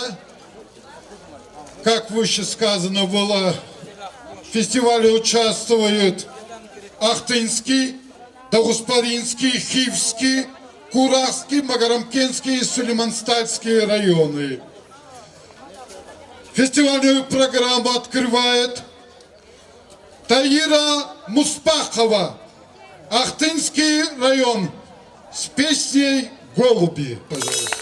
как выше сказано было, в фестивале участвуют Ахтынский, Дагъустаринский, Хивский, Курахский, Магарамкентский и Сулейман-Стальский районы. Фестивальную программу открывает Таира Муспахова, Ахтынский район, с песней «Голуби», пожалуйста.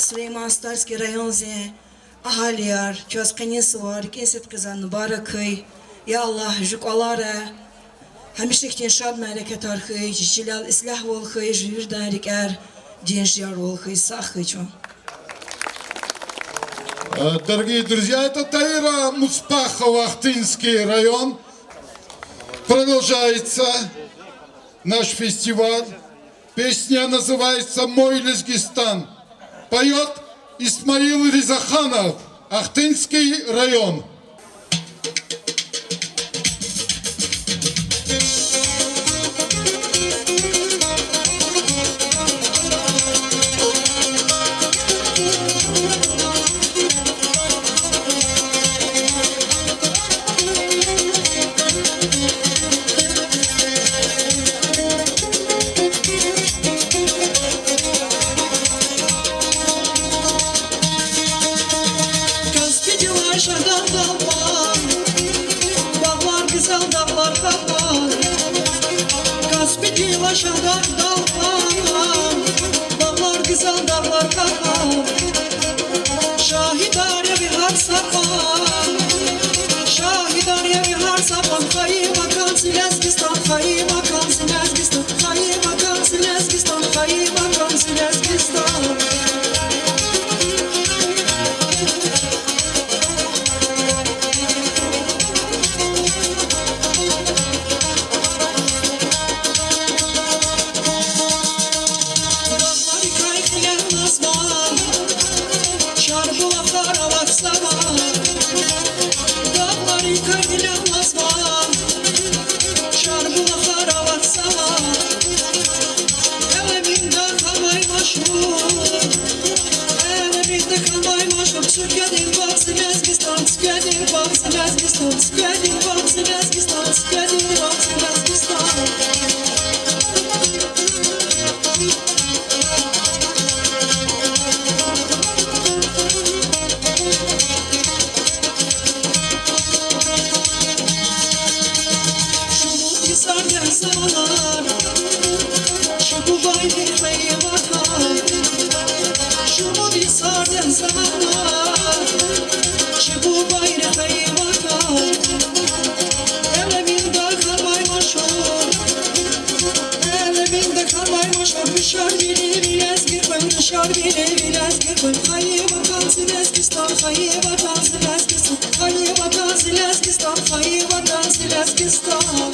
Сулейман-Стальский райондин агьалияр, чаз къенин сувар, рикӀин сидкьидай мубарак хьуй. Я Аллагь, жу кӀвалера гьамиша хьтин шад мярекатар хьуй, чи чилел ислягьвал хьуй, жи виридан рикӀер динжиярвал хьуй, сагъ хьуй чун. Э, дорогие друзья, это Таира Муцпахова, Ахтынский район. Продолжается наш фестиваль. Песня называется «Мой Лезгистан». Поёт Исмаил Ризаханов, Ахтынский район. Каспи чилай шагьдагъ далбан, багълар гуьзел, дагълар къарагъ. Каспи чилай шагьдагъ далбан, багълар гуьзел, дагълар къарагъ. Шагьидар я ви гьар са кьван, шагьидар я ви гьар са кьван. Хайи ватан зи Лезгистан, хайи ватан зи Лезгистан, хайи ватан зи Лезгистан, хайи ватан зи Лезгистан. Дагъларикай гъиле алазва, чарбулахар аватзава. Дагъларикай гъиле алазва, чарбулахар аватзава. Элеминда хьанай машгьур, элеминда хьанай машгьур. Цуькведин багъ зи Лезгистан, цуькведин багъ зи Лезгистан, цуькведин багъ зи Лезгистан, цуькведин багъ зи Лезгистан. Шумуд йисар, дегь заманар, чи бубайрин хайи ватан. Шумуд йисар, дегь заманар, чи бубайрин хайи ватан. Элеминда хьанай машгьур, элеминда хьанай машгьур. Рушарвили ви лезги къвен, рушарвили ви лезги къвен. Хайи ватан зи Лезгистан, хайи ватан зи Лезгистан, хайи ватан зи Лезгистан, хайи ватан зи Лезгистан.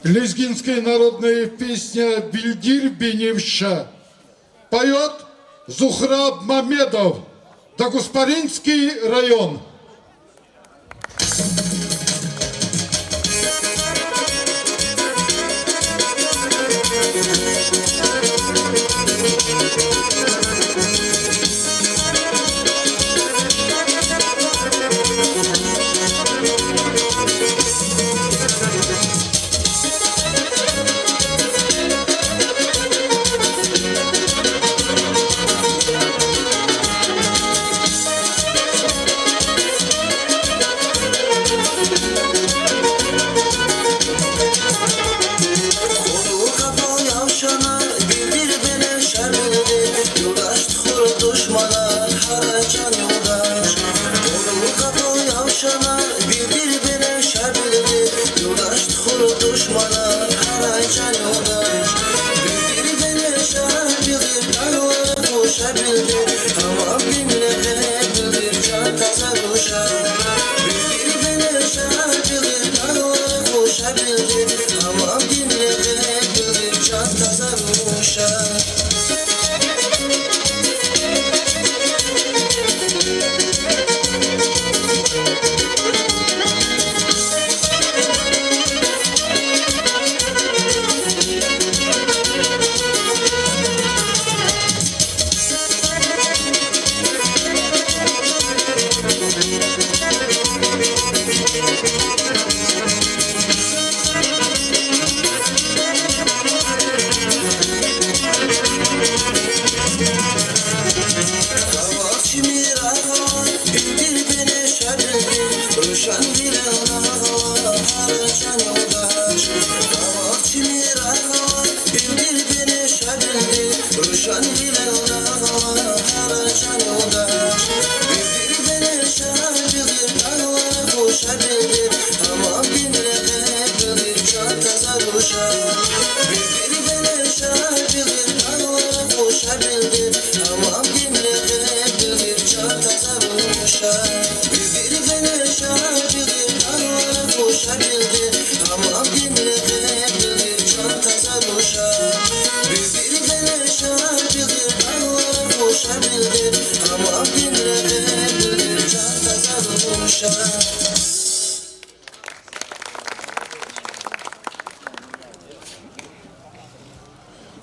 Лезгинская народная песня «Билдир беневша». Поёт Зухраб Мамедов, Дагуспаринский район.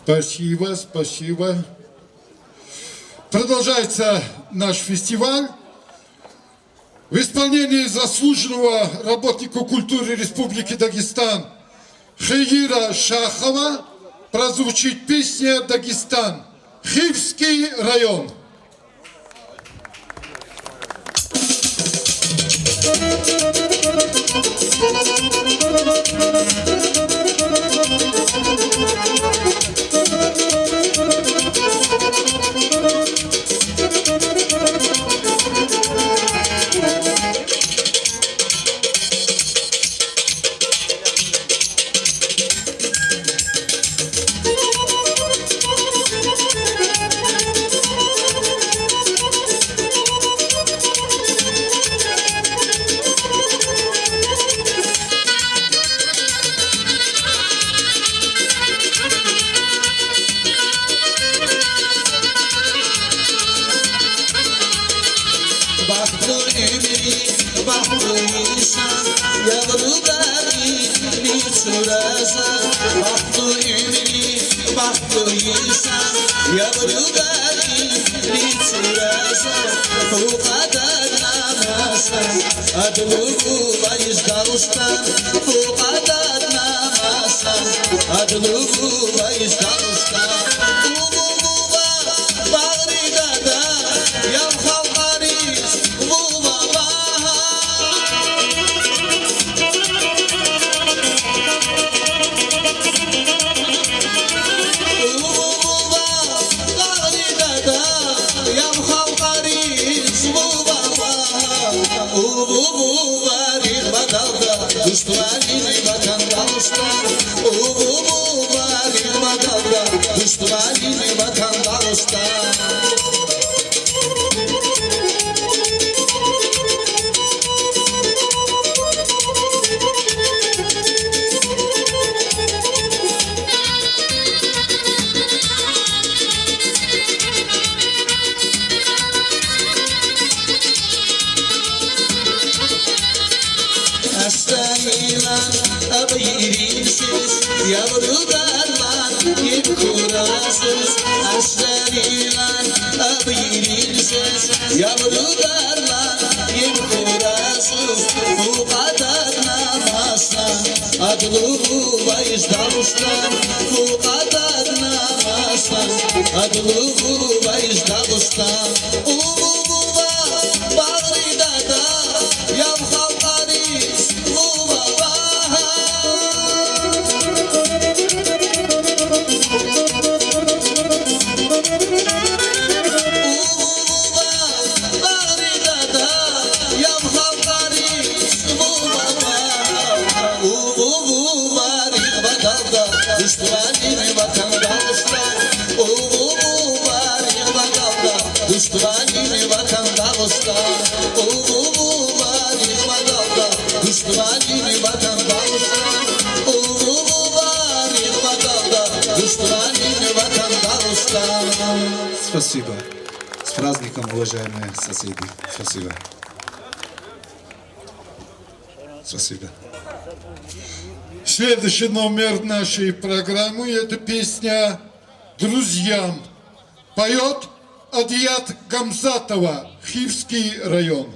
Спасибо, спасибо. Продолжается наш фестиваль. В исполнении заслуженного работника культуры Республики Дагестан Хейира Шахова прозвучит песня «Дагестан», Хивский район. Бахтлу уьмуьр, бахтлу инсан, яб ругани ни чураза. Бахтлу уьмуьр, бахтлу инсан, яб ругани ни чураза. Хьукьадатна маса, адлу вуж Дагъустан. Хьукьадатна маса, адлу вуж Дагъустан. Умув вуж багъри дада, яб халкьариз вуж багьа. Умув вуж багъри дада, яб халкьариз вуж багьа. Умув вуж багъри дада, дуствалин ватан Дагъустан. Умув вуж багъри дада, дуствалин ватан Дагъустан. Асланилан абурун сес, яб ругарлан им хурасуз. Асланилан абурун сес, яб ругарлан им хурасуз. Хьукьадатна маса, адлу вуж Дагъустан. Хьукьадатна маса, адлу вуж Дагъустан. Умув вуж багъри дада, яб халкьариз вуж багьа. Умув вуж багъри дада, яб халкьариз вуж багьа. Умув вуж багъри дада, дуствалин ватан Дагъустан. Умув вуж багъри Душманрин ватан Дагъустан, уву-ву, варин мадалда. Душманрин ватан Дагъустан, уву-ву, варин мадалда. Душманрин ватан Дагъустан. Спасибо. С праздником, уважаемые соседи. Спасибо. Спасибо. Следующий номер нашей программы — это песня «Друзьям». Поёт Адият Гамзатова, Хивский район.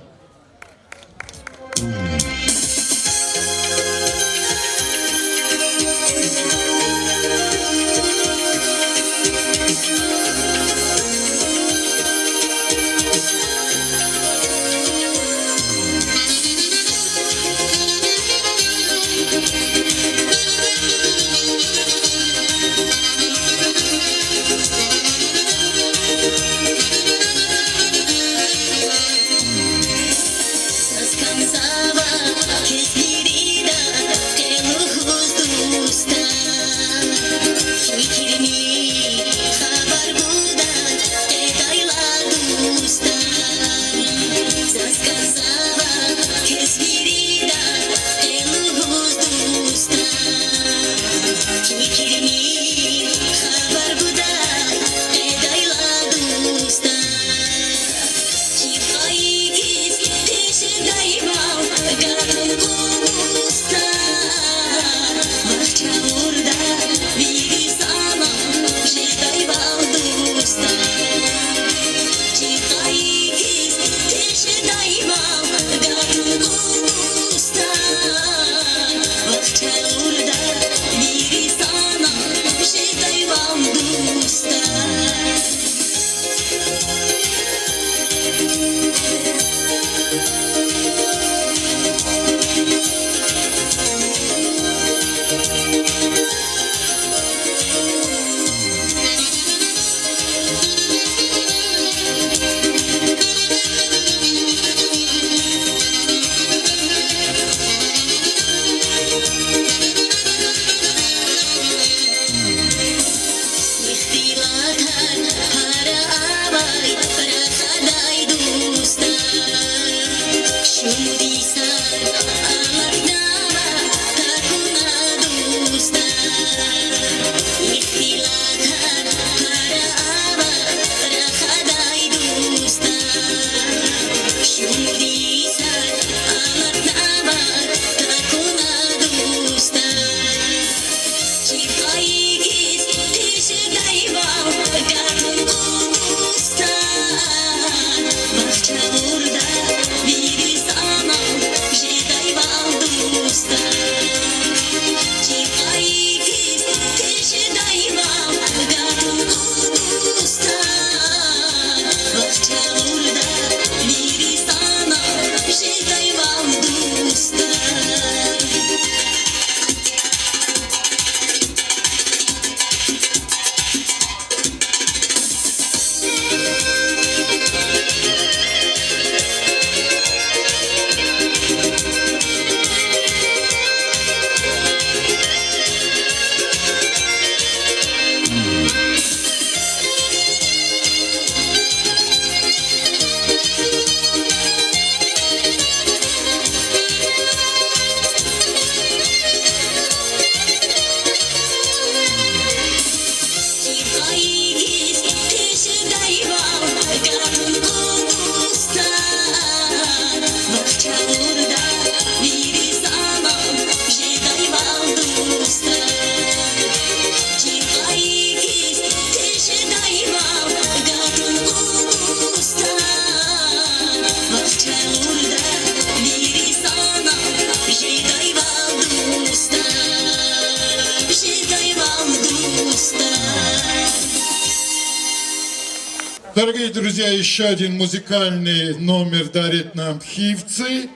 Дорогие друзья, ещё один музыкальный номер дарит нам хивцы.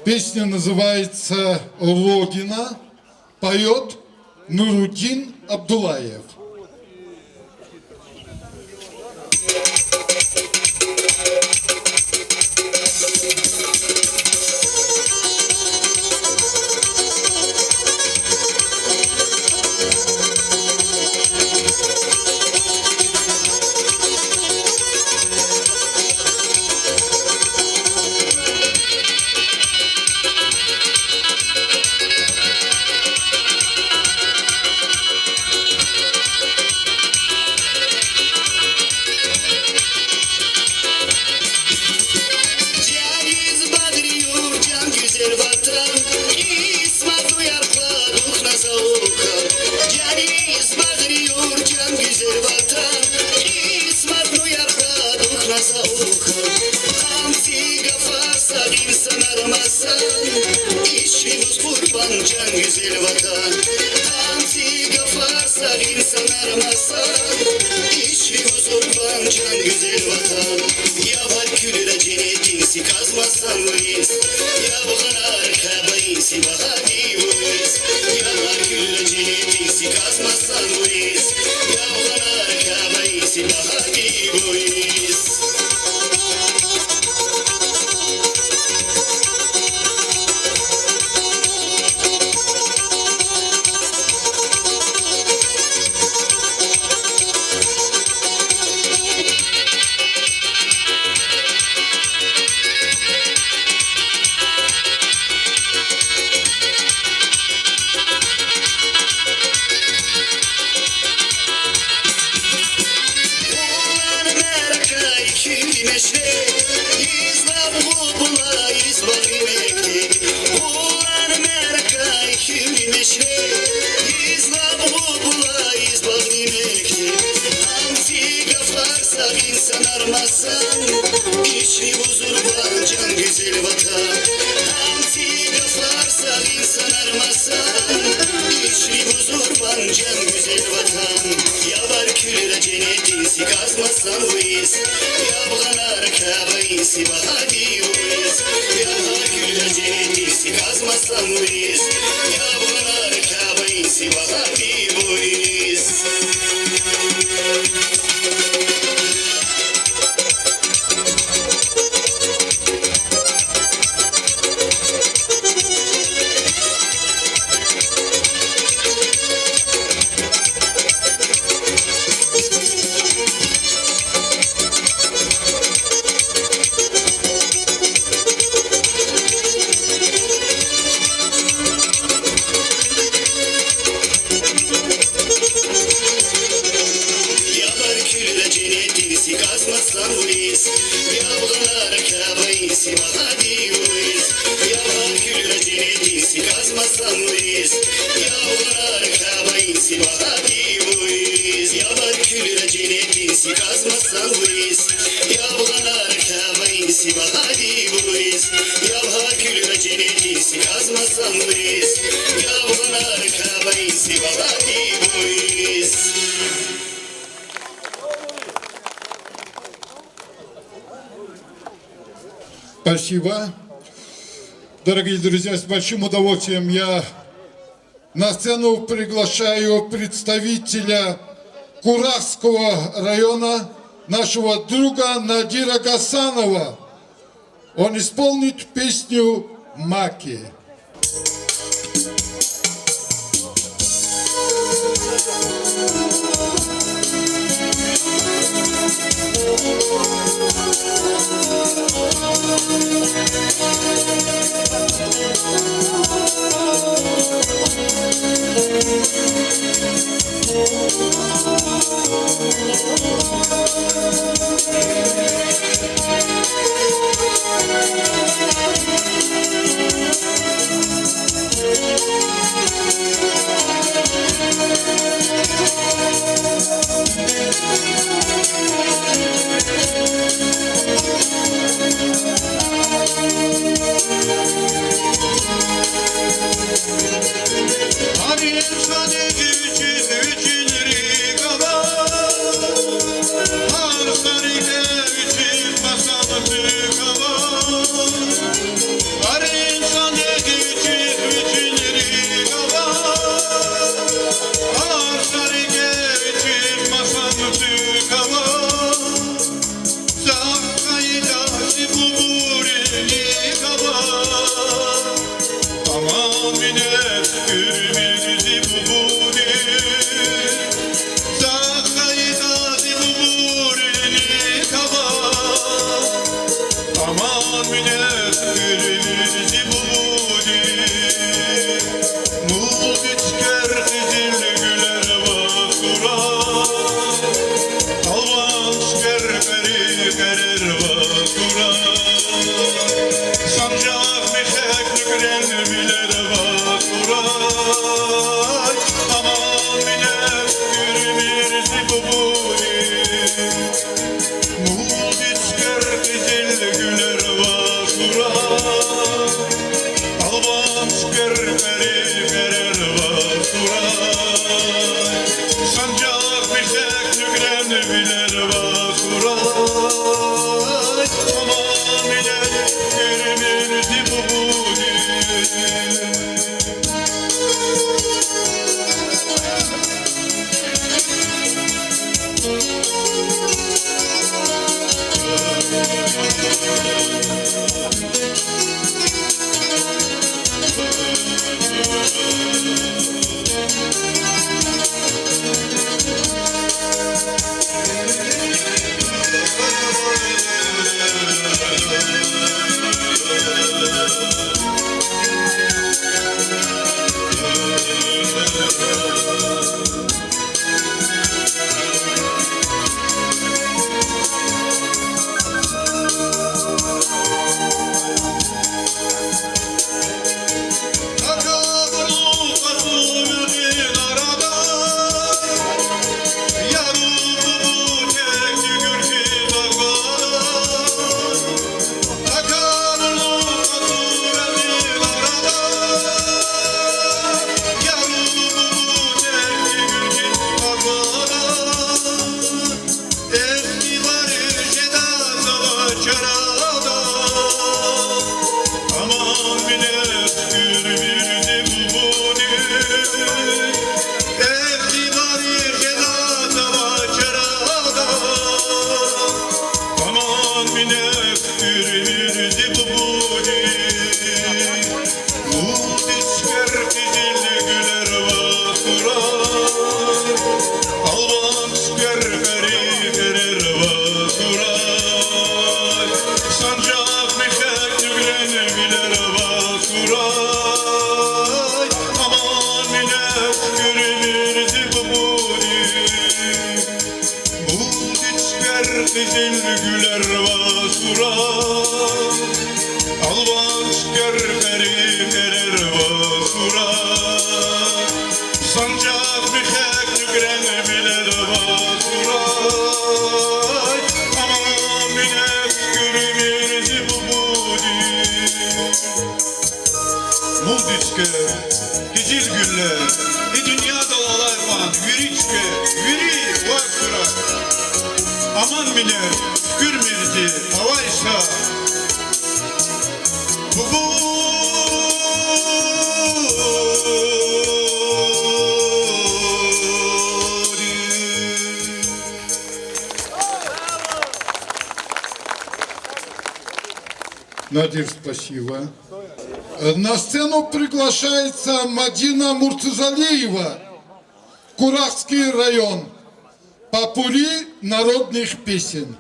Песня называется «Родина». Поёт Нуруддин Абдуллаев. Исри вуз къурбанд, жан гуьзел Ватан, гьам ци гафар сагъ инсанар масан. Исри вуз къурбанд, жан гуьзел Ватан, я вар куьлра женнетдин зи казмасан виз, я вагъанар Кябадин зи багьа дивиз, я вар куьлра женнетдин зи казмасан виз, я вагъанар Кябадин зи багьа дивиз. Улан мярекай куьн мешре, из лап гъубулай, из багъри мектеб. Улан мярекай куьн мешре, из лап гъубулай, из багъри мектеб. Гьам ци гафар сагъ инсанар масан, исри вуз къурбанд, жан гуьзел Ватан. Гьам ци гафар сагъ инсанар масан, исри вуз къурбанд, жан гуьзел Ватан, я вар куьлра женнетдин зи казмасан виз, я вагъанар Кябадин зи багьа дивиз, я вар куьлра женнетдин зи казмасан виз, я вагъанар Кябадин зи багьа дивиз. Я вар куьлра женнетдин зи казмасан виз, я вагъанар Кябадин зи багьа дивиз, я вар куьлра женнетдин зи казмасан виз, я вагъанар Кябадин зи багьа дивиз, я вар куьлра женнетдин зи казмасан виз, я вагъанар Кябадин зи багьа дивиз, я вар куьлра женнетдин зи казмасан виз, я вагъанар Кябадин зи багьа дивиз. Спасибо. Дорогие друзья, с большим удовольствием я на сцену приглашаю представителя Курахского района, нашего друга Надира Гасанова. Он исполнит песню «Маки». Аман минет гуьрмизи бубуди, захъ гайида зи бубурини кава. Аман минет гуьрмизи бубуди, мулдичкер къизил гуьлер ва кура. Алван чкер къери къерер ва курай, санжар михек нуькрен вилер ва курай. Аман минет гуьрмизи бубуди, мулдичкер къизил гуьлер ва курай. Аман минет куьр вириди бубуди, ихтибари гъиле тава чарада. Аман минет куьр вириди бубуди, муди цуьквер къизил гуьлер ва сурай, алван цуьквер къари къерер ва сурай, санжагъ мехъер нуькӀрен вилер ва сурай. Аман минет куьр вириди бубуди, муди цуьквер къизил гуьлер ва сурай, алван цуьквер къари къерер ва сурай, санжагъ мехъер нуькӀрен вилер ва сурай. Аман минет куьр вириди бубуди, муди цуьквер, къизил гуьллер, и дуьньядал алай кьван вири цуьквер, вири ва сурай. Аман минет куьр вириди, авай са бубуди. Надир, спасибо. Э, на сцену приглашается Мадина Муртузалиева, Курахский район. Попурри народных песен.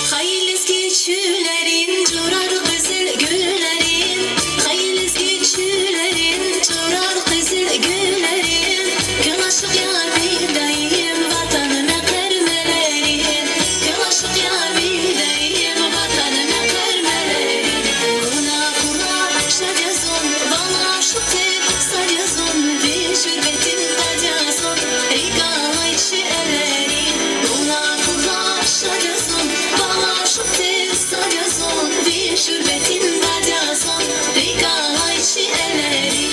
Хай лезги чуьллерин чурар къизил гуьллерин, хай лезги чуьллерин чурар къизил гуьллерин, куьн ашукь я ви даим ватан мекьер-мелерин, куьн ашукь я ви даим ватан мекьер-мелерин. Вуна куна шад я зун, вал ашукь тир сад я зун, ви гьуьрметдин дад я зун, рикӀ алай чи элерин. Вуна куна шад я зун, вал ашукь тир сад я зун, ви гьуьрметдин дад я зун, рикӀ алай чи элерин.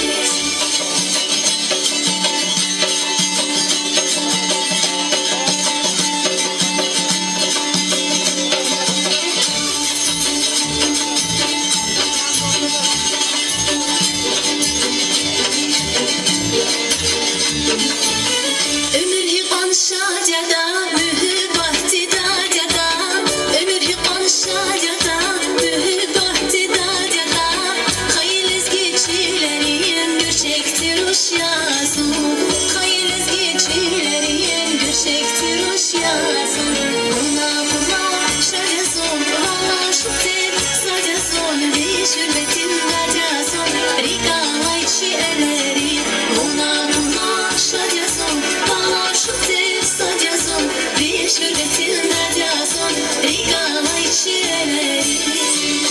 Уьмуьр гьикьван шад ятӀа, муьгьуьббатдин дад ятӀа, уьмуьр гьикьван шад ятӀа, муьгьуьббатдин дад ятӀа, хай лезги чилерин гуьрчегдин руш я зун, хай лезги чилерин гуьрчегдин руш я зун. Вуна куна шад я зун, вал ашукь тир сад я зун, ви гьуьрметдин дад я зун, рикӀ алай чи элерин. Вуна куна шад я зун, вал ашукь тир сад я зун, ви гьуьрметдин дад я зун, рикӀ алай чи элерин.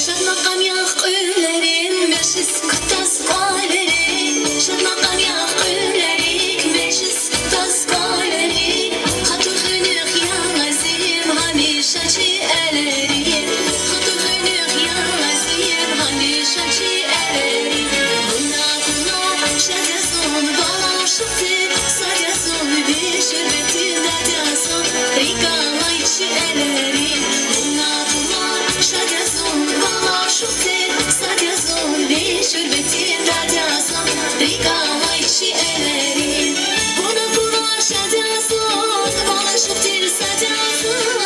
Шад макъам яхъ кьуьлерин, межлис кутаз кӀвалерин, шад макъам яхъ кьуьлерин, межлис кутаз кӀвалерин, хатур хуьнуьх я лазим гьамиша чи элерин, хатур хуьнуьх я лазим гьамиша чи элерин. Вуна куна шад я зун, вал ашукь тир сад я зун, ви гьуьрметдин дад я зун, рикӀ алай чи элерин. Вуна куна шад я зун, вал ашукь тир сад я зун, ви гьуьрметдин дад я зун, рикӀ алай чи элерин. Вуна куна шад я зун, вал ашукь тир сад я зун,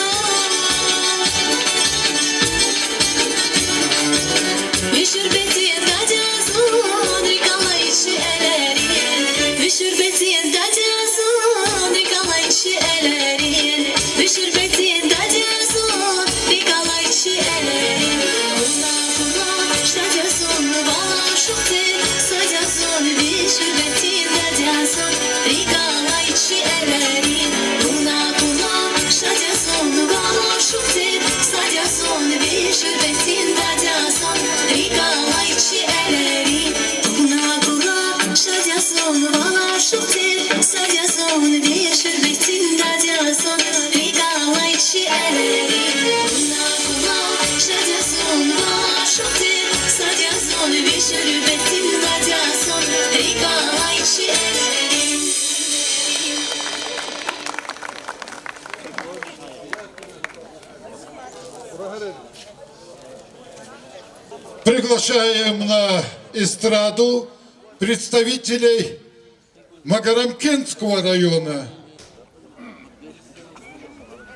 ви гьуьрметдин дад я зун, рикӀ алай чи элерин, ви гьуьрметдин дад я зун, рикӀ алай чи элерин, ви гьуьрметдин дад я зун, рикӀ алай чи элерин. Вуна куна шад я зун, вал ашукь тир сад я зун, ви гьуьрметдин Приглашаем на эстраду представителей Магарамкентского района.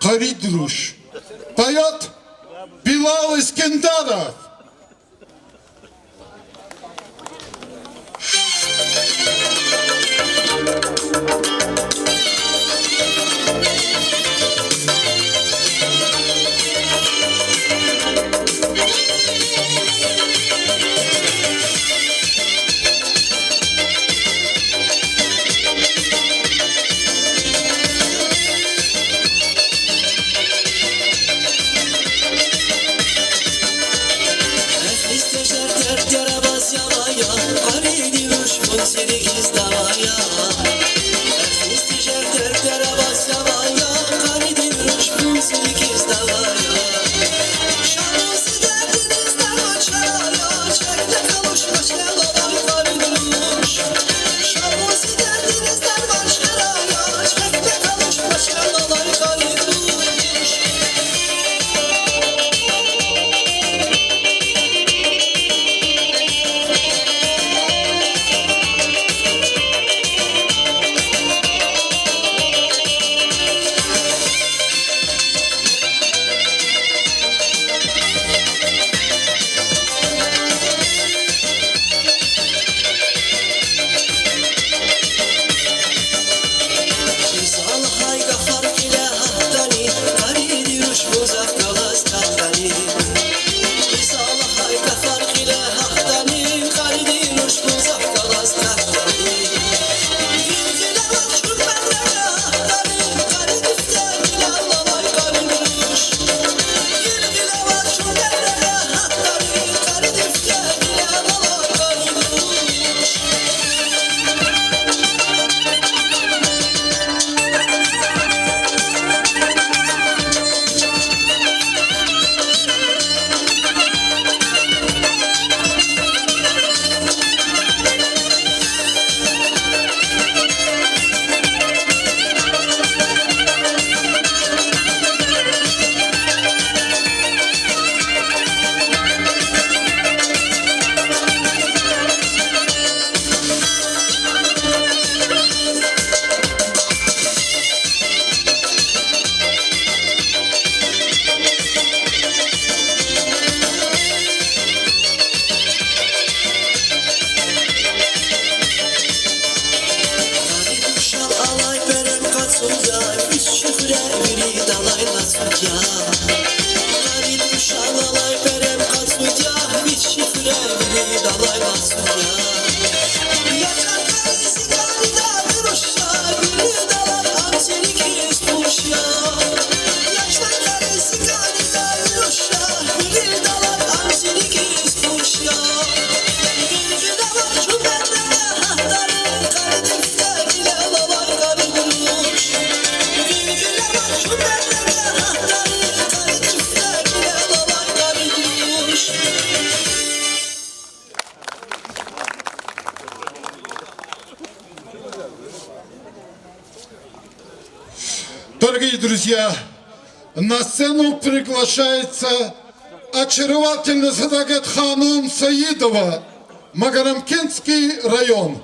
Къаридруш. Поёт Билал Искендеров. Дорогие друзья, на сцену приглашается очаровательная Садагет-ханум Саидова, Магарамкентский район.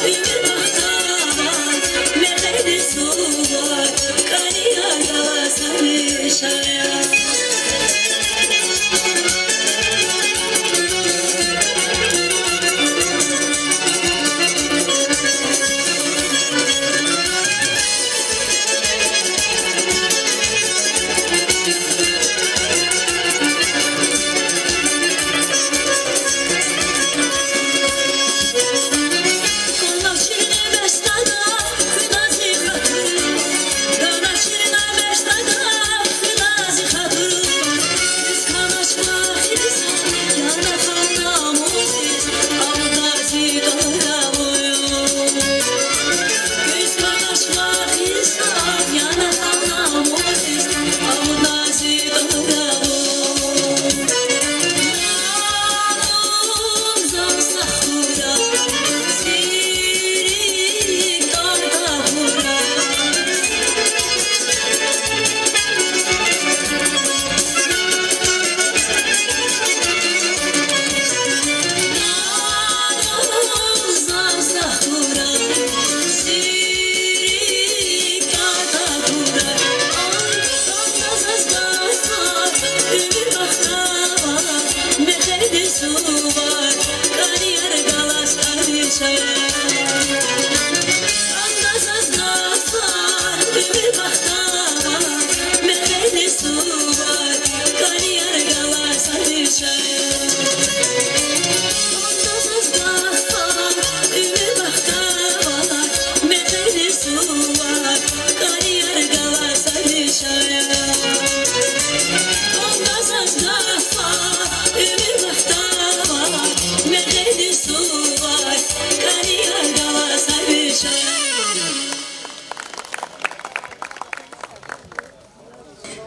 Уьмуьр бахтавар, мекьери сувар, кӀанияр галаз гьамиша я.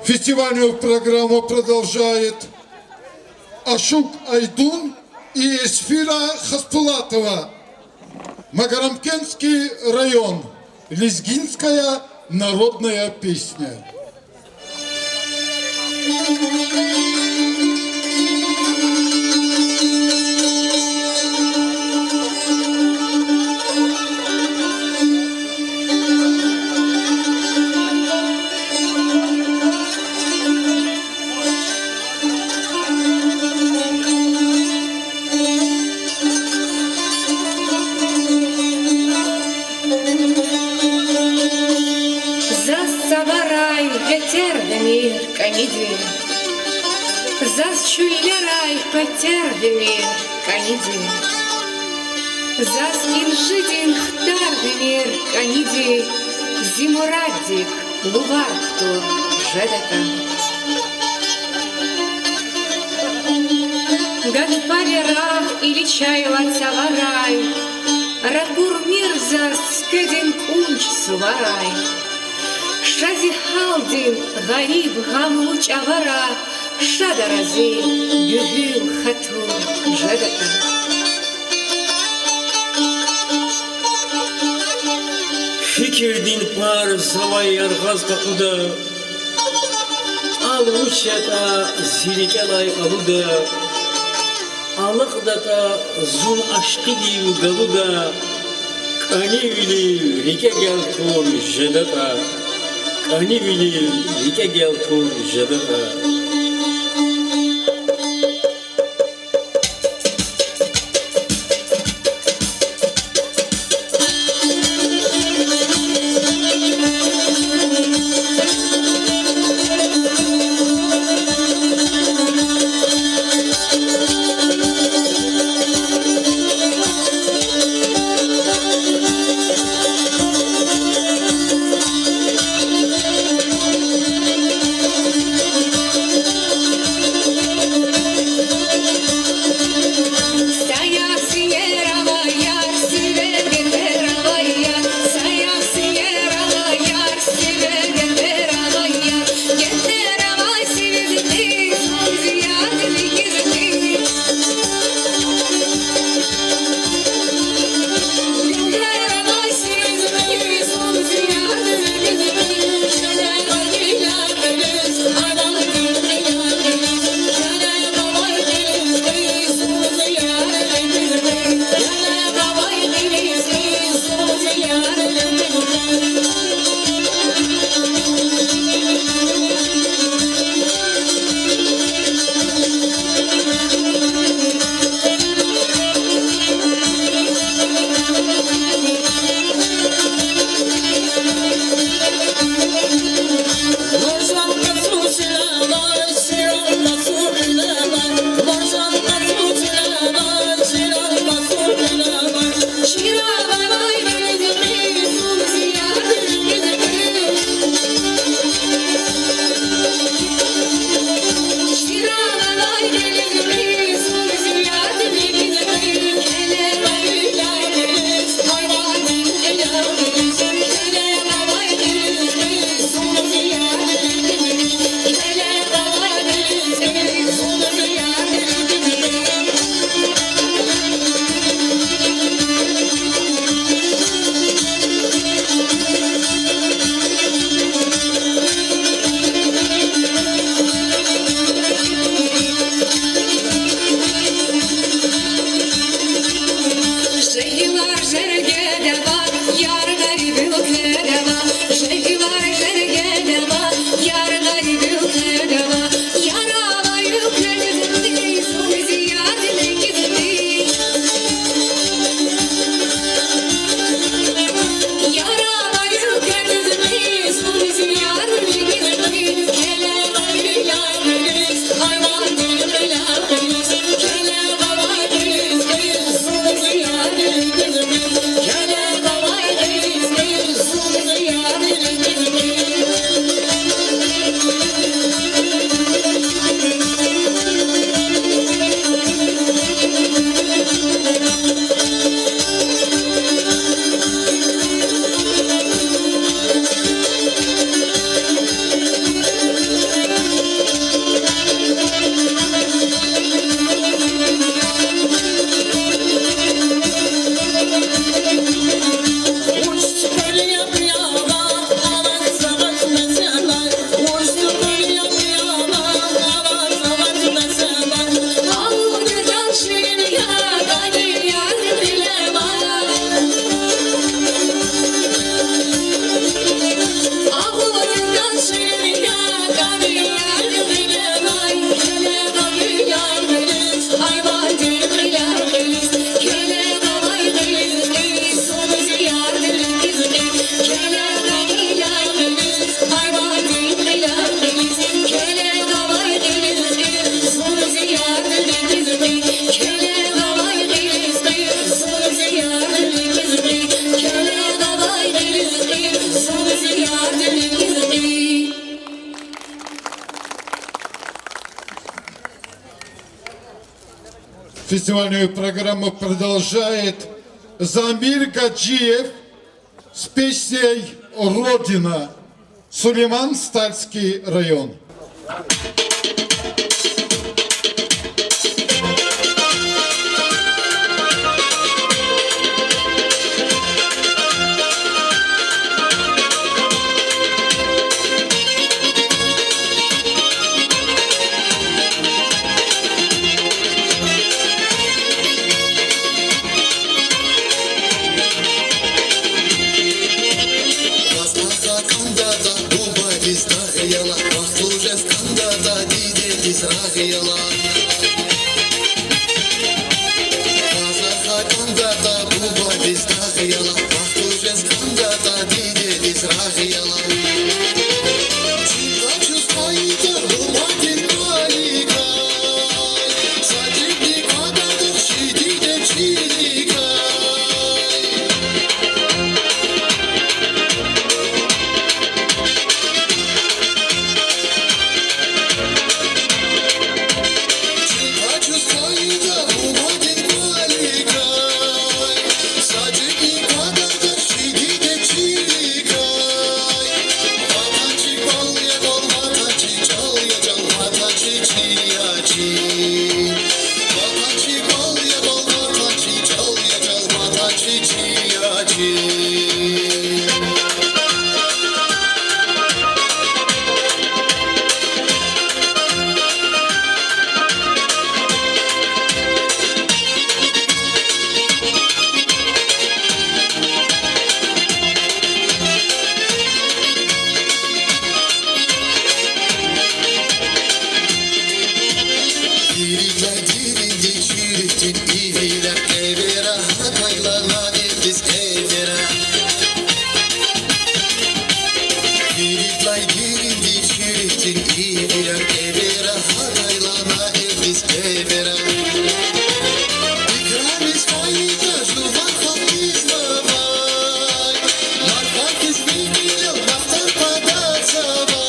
Фестивальную программу продолжает Ашук Айдун и Эсфира Хасбулатова, Магарамкентский район, «Лезгинская народная песня». Заз цаварай ветер вимир кӀаниди, заз чуьллерай къветер вимир кӀаниди, заз инжидин хтар вимир кӀаниди, зи мураддик лувар кутур жедатӀа. Гатфари рагъ иличайла цаварай, ракъурмир заз цуькведин кӀунчӀ суварай. Ша зи гьалдин гъариб гъамлу чӀавара, шад арази гуьгьуьл хатур жедатӀа. Фикирдин пар завай яргъаз къакъуда, тӀал вуч ятӀа зи рикӀелай алуда, алакьдатӀа зун ашкъидив галуда, кӀанивилив рикӀе гел тур жедатӀа, кӀанивилив рикӀе гел тур жедатӀа. Фестивальную программу продолжает Замир Гаджиев с песней «Родина», Сулейман-Стальский район. Ваз кӀанда, кӀанда, бубадиз дагъ яла, вахту жез кӀанда, дидедиз рагъ яла. Ваз кӀанда, кӀанда, бубадиз дагъ яла, вахту жез кӀанда, дидедиз рагъ яла. Чил къачуз къайда бубадин кӀваликай, са чӀибни квадардахъ чи диде чиликай. Виридалай деринди чуьрутӀин ивирар, эвера гьатайлана элдиз эвера. Виридалай деринди чуьрутӀин ивирар, эвера гьатайлана элдиз эвера. Икрамиз фейитӀа жуван халкьдиз вавай, марфа хьиз вил гилел махтар къведа завай.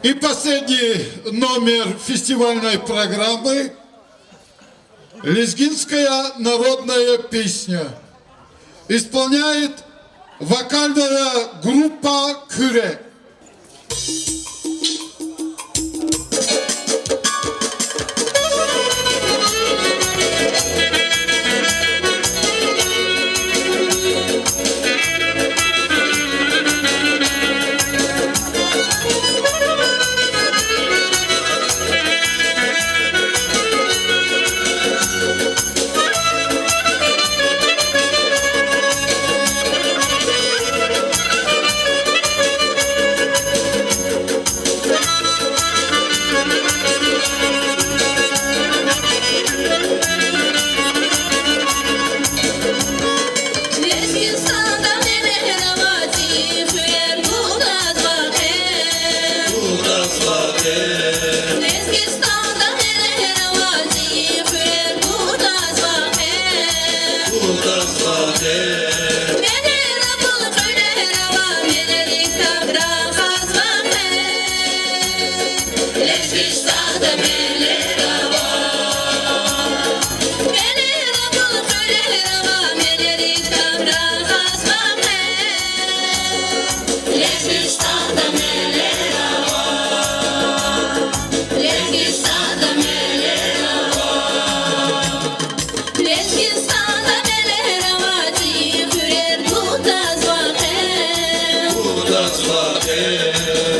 И последний номер фестивальной программы. Лезгинская народная песня. Исполняет вокальная группа «Куьре».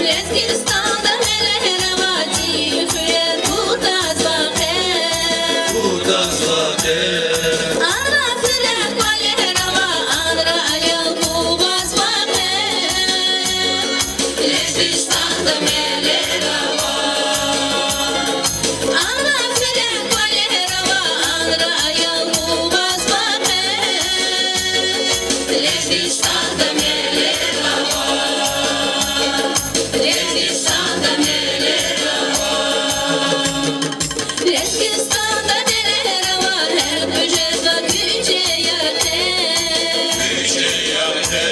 Лезгистанда мелер ава, цӀийи хуьрер кутазва къе. Кутазва къе. Ана фиракь кӀвалер ава, анра аял кугъвазва къе. Лезгистанда мелер ава. Ана фиракь кӀвалер ава, анра аял кугъвазва къе. Лезгистанда мелер ава. Лезгистанда мелер ава. Лезгистанда мелер ава, гьелбуьжезва куьчеяр къе. Куьчеяр къе.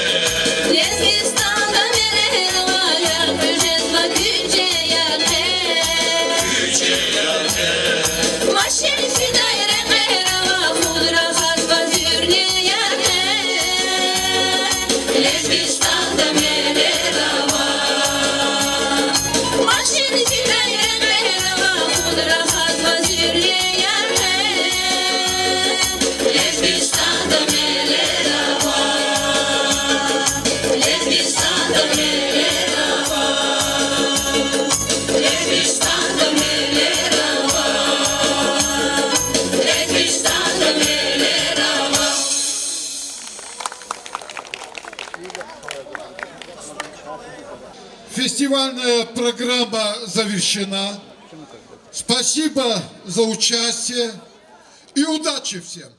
Лезгистанда мелер ава, гьелбуьжезва куьчеяр къе. Куьчеяр къе. Машин фидай рекьер ава, худ рахазва зуьрнеяр къе. Лезгистанда мелер ава. Машин фидай рекьер ава, худ рахазва зуьрнеяр къе. Лезгистанда мелер ава. Лезгистанда мелер ава. Лезгистанда мелер ава. Лезгистанда мелер ава. Фестивальная программа завершена. Спасибо за участие и удачи всем!